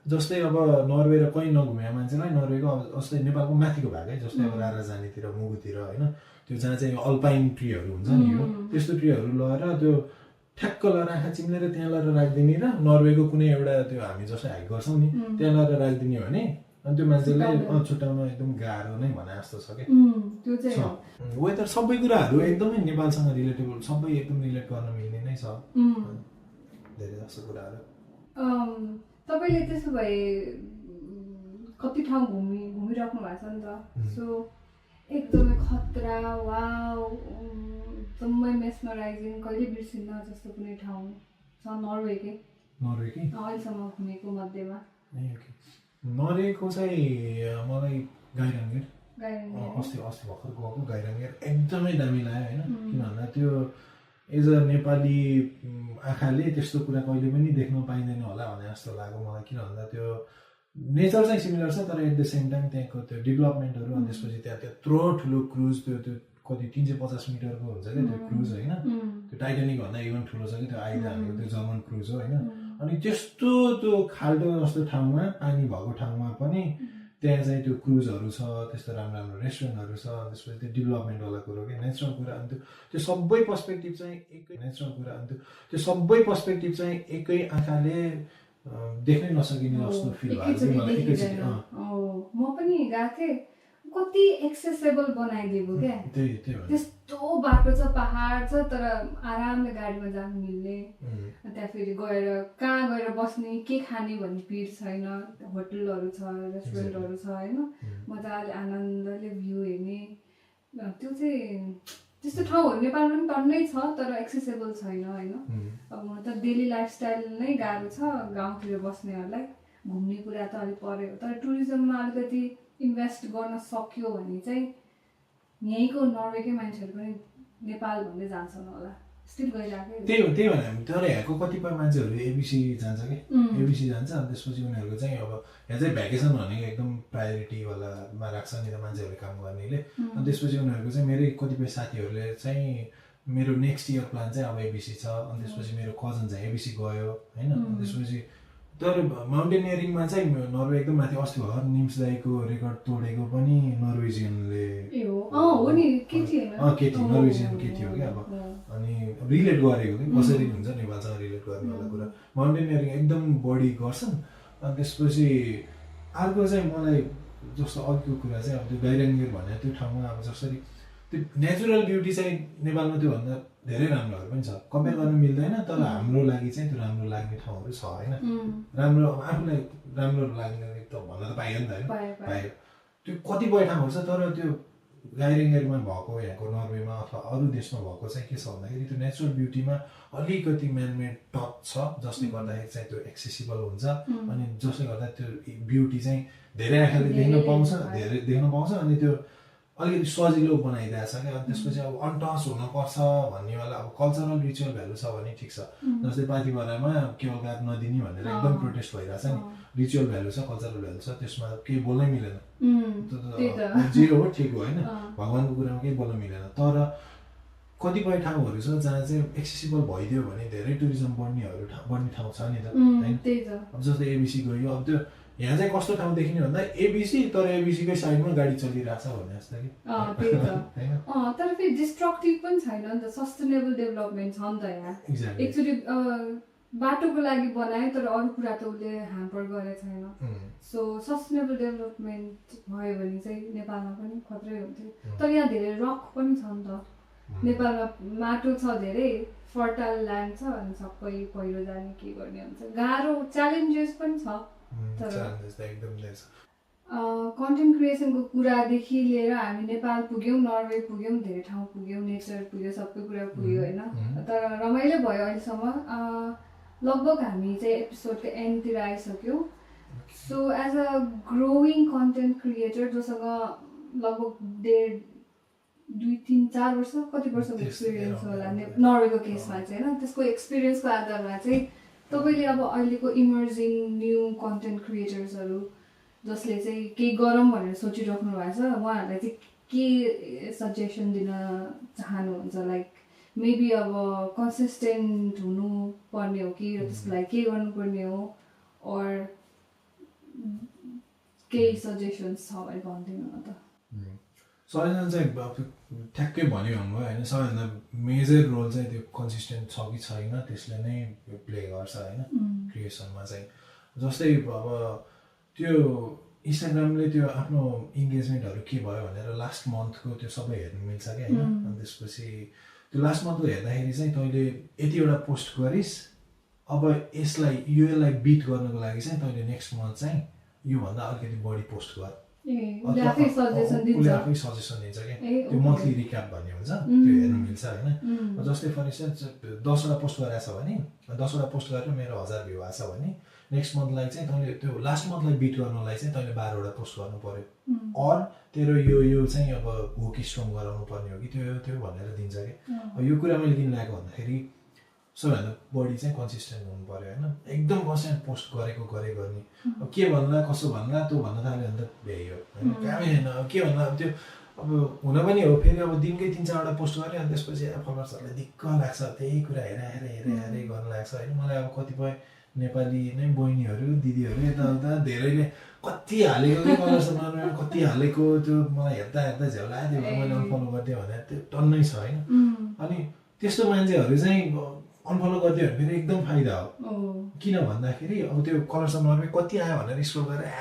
जस्तै अब नर्वे र कहीँ नघुमे मान्छेलाई नर्वेको अब जस्तै नेपालको माथिको भाग है जस्तै अब राराजानीतिर मुगुतिर होइन त्यो जहाँ चाहिँ अल्पाइन ट्रीहरू हुन्छ नि यो त्यस्तो ट्रीहरू लगाएर त्यो ठ्याक्क लगाएर आँखा चिम्लेर त्यहाँ लगाएर राखिदिने र नर्वेको कुनै एउटा त्यो हामी जस्तै हाइक गर्छौँ नि त्यहाँ लगाएर राखिदिने हो भने अनि त्यो मान्छेलाई छुट्याउन एकदम गाह्रो नै भने जस्तो छ क्या वेदर सबै कुराहरू एकदमै नेपालसँग रिलेटेबल सबै एकदम रिलेट गर्न मिल्ने नै छ धेरै जस्तो कुराहरू तपाईँले त्यसो भए कति ठाउँ घुमिराख्नु भएको छ नि त सो एकदमै खतरा वाउ एकदमै मेस्मराइजिङ कहिले बिर्सिन्न जस्तो कुनै ठाउँ छ नर्वेकै अहिलेसम्म घुमेको मध्येमा नर्वेको चाहिँ मलाई गाइराङ्गेर अस्ति भर्खर गएको गाइराङ्गेर एकदमै दामी लाग्यो होइन किन भन्दा त्यो एज अ नेपाली आँखाले त्यस्तो कुरा कहिले पनि देख्न पाइँदैन होला भने जस्तो लाग्यो मलाई किन भन्दा त्यो नेचर चाहिँ सिमिलर छ तर एट द सेम टाइम त्यहाँको त्यो डेभलपमेन्टहरू अनि त्यसपछि त्यहाँ त्यत्रो ठुलो क्रुज त्यो कति 350 मिटरको हुन्छ क्या त्यो क्रुज होइन त्यो टाइटानिक भन्दा इभन ठुलो छ कि त्यो अहिले हालेको त्यो जर्मन क्रुज हो होइन अनि त्यस्तो त्यो खाल्डो जस्तो ठाउँमा पानी भएको ठाउँमा पनि त्यहाँ चाहिँ त्यो क्रुजहरू छ, त्यस्तो राम्रो राम्रो रेस्टुरेन्टहरू छ, त्यसपछि त्यो डेभलपमेन्टवाला कुरो कि नेचुरल कुरा। अनि त्यो सबै पर्सपेक्टिभ चाहिँ एकै नेचुरल कुरा। अनि त्यो सबै पर्सपेक्टिभ चाहिँ एकै आँखाले देख्नै नसकिने जस्तो फिल भयो। म पनि गएको थिएँ, कति एक्सेसेबल बनाइदिएको क्या। त्यस्तो बाटो छ, पहाड छ, तर आरामले गाडीमा जानु मिल्ने। त्यहाँ फेरि गएर कहाँ गएर बस्ने, के खाने भन्ने पिर छैन, होटलहरू छ, रेस्टुरेन्टहरू छ होइन, मजाले आनन्दले भ्यू हेर्ने। त्यो चाहिँ त्यस्तो ठाउँहरू नेपालमा पनि टन्नै छ, तर एक्सेसेबल छैन होइन। अब हुन त डेली लाइफस्टाइल नै गाह्रो छ गाउँतिर बस्नेहरूलाई, घुम्ने कुरा त अलिक पऱ्यो, तर टुरिज्ममा अलिकति इन्भेस्ट गर्न सक्यो भने चाहिँ यहीँको नर्वेकै मान्छेहरू पनि नेपाल भन्दै जान्छन् होला, स्टिल गइरहेकै। त्यही भने तर यहाँको कतिपय मान्छेहरू एबिसी जान्छ कि, एबिसी जान्छ। अनि त्यसपछि उनीहरूको चाहिँ अब यहाँ चाहिँ भ्याकेसन भनेको एकदम प्रायोरिटीवालामा राख्छ नि त मान्छेहरूले काम गर्नेले। अनि त्यसपछि उनीहरूको चाहिँ मेरै कतिपय साथीहरूले चाहिँ मेरो नेक्स्ट इयर प्लान चाहिँ अब एबिसी छ। अनि त्यसपछि मेरो कजन चाहिँ एबिसी गयो होइन। अनि त्यसपछि तर माउन्टेनियरिङमा चाहिँ नर्वे एकदम माथि। अस्ति भर्खर निम्स दाईको रेकर्ड तोडेको पनि नर्वेजियनले केटी नर्वेजियन केटी हो क्या। अब अनि रिलेट गरेको कि कसरी हुन्छ नेपालसँग रिलेट गर्नेवाला कुरा। माउन्टेनियरिङ एकदम बढी गर्छन्। अनि त्यसपछि अर्को चाहिँ मलाई जस्तो अघिको कुरा चाहिँ अब त्यो गाइराङ्गीर भने त्यो ठाउँमा अब जसरी त्यो नेचुरल ब्युटी चाहिँ नेपालमा त्योभन्दा धेरै राम्रोहरू पनि छ, कम्पेयर गर्नु मिल्दैन। तर हाम्रो लागि चाहिँ त्यो राम्रो लाग्ने ठाउँहरू छ होइन। राम्रो आफूलाई राम्रो लाग्ने त भन्न त पाइयो नि त होइन, पायो। त्यो कतिपय ठाउँहरू छ, तर त्यो गाइराङ्गीरमा भएको यहाँको नर्वेमा अथवा अरू देशमा भएको चाहिँ के छ भन्दाखेरि त्यो नेचुरल ब्युटीमा अलिकति म्यानमेड टच छ, जसले गर्दाखेरि चाहिँ त्यो एक्सेसिबल हुन्छ। अनि जसले गर्दा त्यो ब्युटी चाहिँ धेरै आँखाले देख्न पाउँछ। अनि त्यो अलिकति सजिलो बनाइदिएको छ क्या। अनि त्यसपछि अब अनटच हुनुपर्छ भन्नेवाला अब कल्चरल रिचुअल भ्यालु छ भने ठिक छ। जस्तै पाथिभरामा केवल गात नदिने भनेर एकदम प्रोटेस्ट भइरहेछ नि। रिचुअल भ्यालु छ, कल्चरल भ्यालु छ, त्यसमा केही बोल्नै मिलेन। जे हो ठिक हो होइन, भगवान्को कुरामा केही बोल्न मिलेन। तर कतिपय ठाउँहरू छ जहाँ चाहिँ एक्सेसिबल भइदियो भने धेरै टुरिज्म बढ्ने ठाउँ छ नि त होइन। अब जस्तै एबिसी गयो, अब त्यो यहाँ चाहिँ कस्तो ठाउँ देखिने भन्दा एबिसी, तर एबिसीकै साइडमा गाडी चलिरहेछ भन्ने जस्तो कि। तर फेरि डिस्ट्रक्टिभ पनि छैन नि त, सस्टेनेबल डेभलपमेन्ट छ नि त यहाँ। एक्चुअली बाटोको लागि बनायो, तर अरू कुरा त उसले ह्याम्पर गरेको छैन। सो सस्टेनेबल डेभलपमेन्ट भयो भने चाहिँ नेपालमा पनि खत्रै हुन्थ्यो। तर यहाँ धेरै रक पनि छ नि त, नेपालमा माटो छ, धेरै फर्टाइल ल्यान्ड छ, अनि सबै पहिरो जाने के गर्ने हुन्छ, गाह्रो च्यालेन्जेस पनि छ। कन्टेन्ट क्रिएसनको कुरादेखि लिएर हामी नेपाल पुग्यौँ, नर्वे पुग्यौँ, धेरै ठाउँ पुग्यौँ, नेचर पुग्यो, सबै कुरा पुग्यो होइन। तर रमाइलो भयो अहिलेसम्म। लगभग हामी चाहिँ एपिसोडको एन्डतिर आइसक्यौँ। So as a growing content creator जोसँग लगभग 2-3-4 वर्ष कति वर्षको एक्सपिरियन्स होला नर्वेको केसमा चाहिँ होइन, त्यसको एक्सपिरियन्सको आधारमा चाहिँ तपाईँले अब अहिलेको इमर्जिङ न्यू कन्टेन्ट क्रिएटर्सहरू जसले चाहिँ केही गरौँ भनेर सोचिराख्नु भएको छ, उहाँहरूलाई चाहिँ के सजेसन दिन चाहनुहुन्छ? लाइक मेबी अब कन्सिस्टेन्ट हुनु पर्ने हो कि त्यसको लागि के गर्नुपर्ने हो, अर केही सजेसन्स छ भने भनिदिनु न त। सबैजना चाहिँ ठ्याक्कै भन्यो भन्नुभयो होइन। सबैभन्दा मेजर रोल चाहिँ त्यो कन्सिस्टेन्ट छ कि छैन त्यसले नै प्ले गर्छ होइन क्रिएसनमा चाहिँ। जस्तै अब त्यो इन्स्टाग्रामले त्यो आफ्नो इन्गेजमेन्टहरू के भयो भनेर लास्ट मन्थको त्यो सबै हेर्नु मिल्छ क्या होइन। अनि त्यसपछि त्यो लास्ट मन्थको हेर्दाखेरि चाहिँ तैँले यतिवटा पोस्ट गरिस्, अब यसलाई बिट गर्नको लागि चाहिँ तैँले नेक्स्ट मन्थ चाहिँ योभन्दा अलिकति बढी पोस्ट गर। उसले आफै सजेसन दिन्छ क्या। त्यो मन्थली रिक्याप भन्ने हुन्छ, त्यो हेर्नु मिल्छ होइन। जस्तै फर इन्स्टेन्स 10वटा पोस्ट गरेछ भने 10वटा पोस्ट गरेर मेरो 1000 भ्यू आएको छ भने नेक्स्ट मन्थलाई चाहिँ तैँले त्यो लास्ट मन्थलाई बिट गर्नलाई चाहिँ तैँले 12वटा पोस्ट गर्नु पर्यो। अर तेरो यो चाहिँ अब हुक स्ट्रङ गराउनु पर्ने हो कि त्यो भनेर दिन्छ कि। यो कुरा मैले किन ल्याएको भन्दाखेरि सबैभन्दा बढी चाहिँ कन्सिस्टेन्ट हुनु पर्यो होइन। एकदम कन्सिस्टेन्ट पोस्ट गरेको गर्ने। अब के भन्ला कसो भन्ला त्यो भन्न थाल्यो भने त भ्याइयो होइन, कामै छैन। अब के भन्ला अब त्यो अब हुन पनि हो। फेरि अब दिनकै 3-4वटा पोस्ट गरेँ, अनि त्यसपछि फलोवर्सहरूलाई दिक्क लाग्छ, त्यही कुरा हेरे गर्न लाग्छ होइन। मलाई अब कतिपय नेपाली नै बहिनीहरू दिदीहरू यताउता धेरैले कति हालेको कि कलर सपनारमा कति हालेको त्यो मलाई हेर्दा हेर्दा झ्याउला त्यो मैले अनफलो गरिदिएँ भने त्यो टन्नै छ होइन अनि त्यस्तो मान्छेहरू चाहिँ अनफलो गरिदियो भने फेरि एकदम फाइदा हो किन भन्दाखेरि अब त्यो कलर सपनामा कति आयो भनेर स्क्रोल गरेर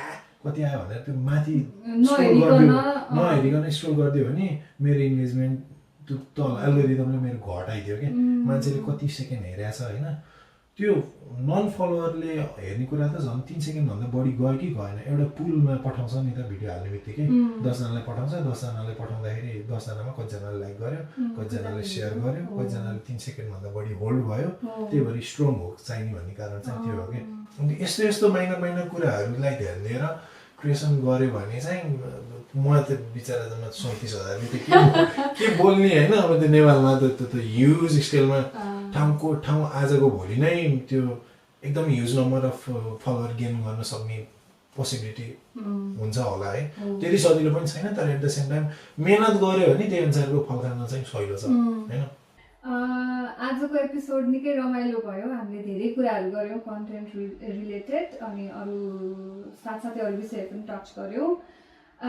कति आयो भनेर त्यो माथि नहेरिकन स्क्रोल गरिदियो भने मेरो इन्गेजमेन्ट त्यो तल एल्गोरिदमले मेरो घटाइदियो क्या मान्छेले कति सेकेन्ड हेरेको छ होइन त्यो नन फलोवरले हेर्ने कुरा त झन् 3 सेकेन्डभन्दा बढी गयो कि गएन एउटा पुलमा पठाउँछ नि त भिडियो हाल्ने बित्तिकै 10 जनालाई पठाउँछ 10 जनाले पठाउँदाखेरि 10 जनामा कतिजनाले लाइक गर्यो कतिजनाले सेयर गर्यो कतिजनाले 3 सेकेन्डभन्दा बढी होल्ड भयो त्यही भएर स्ट्रङ हो चाहिने भन्ने कारण चाहिँ त्यो हो कि अनि यस्तो यस्तो माइनर कुराहरूलाई ध्यान दिएर क्रिएसन गर्यो भने चाहिँ म त बिचरा जम्मा 37,000 के बोल्ने होइन अब त्यो नेपालमा त ह्युज स्केलमा ठाउँको ठाउँ आजको भोलि नै त्यो एकदम huge number of follower gain गर्न सक्ने पोसिबिलिटी हुन्छ होला है त्यति सजिलो पनि छैन तर एट द सेम टाइम मेहनत गर्यो भने त्यही अनुसारको फल खान चाहिँ सजिलो छ होइन आजको एपिसोड निकै रमाइलो भयो हामीले धेरै कुराहरू गऱ्यौँ कन्टेन्ट रिलेटेड अनि अरू साथसाथै अरू विषयहरू पनि टच गऱ्यौँ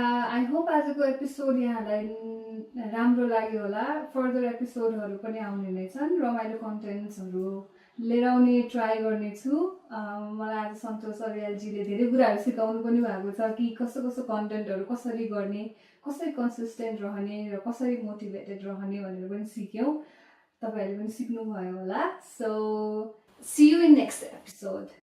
आई होप आजको एपिसोड यहाँलाई राम्रो लाग्यो होला फर्दर एपिसोडहरू पनि आउने नै छन् रमाइलो कन्टेन्ट्सहरू लिएर आउने ट्राई गर्नेछु मलाई आज सन्तोष अर्यालजीले धेरै कुराहरू सिकाउनु पनि भएको छ कि कस्तो कस्तो कन्टेन्टहरू कसरी गर्ने कसरी कन्सिस्टेन्ट रहने र कसरी मोटिभेटेड रहने भनेर पनि सिक्यौँ तपाईहरुले पनि सिक्नुभयो होला so see you in next episode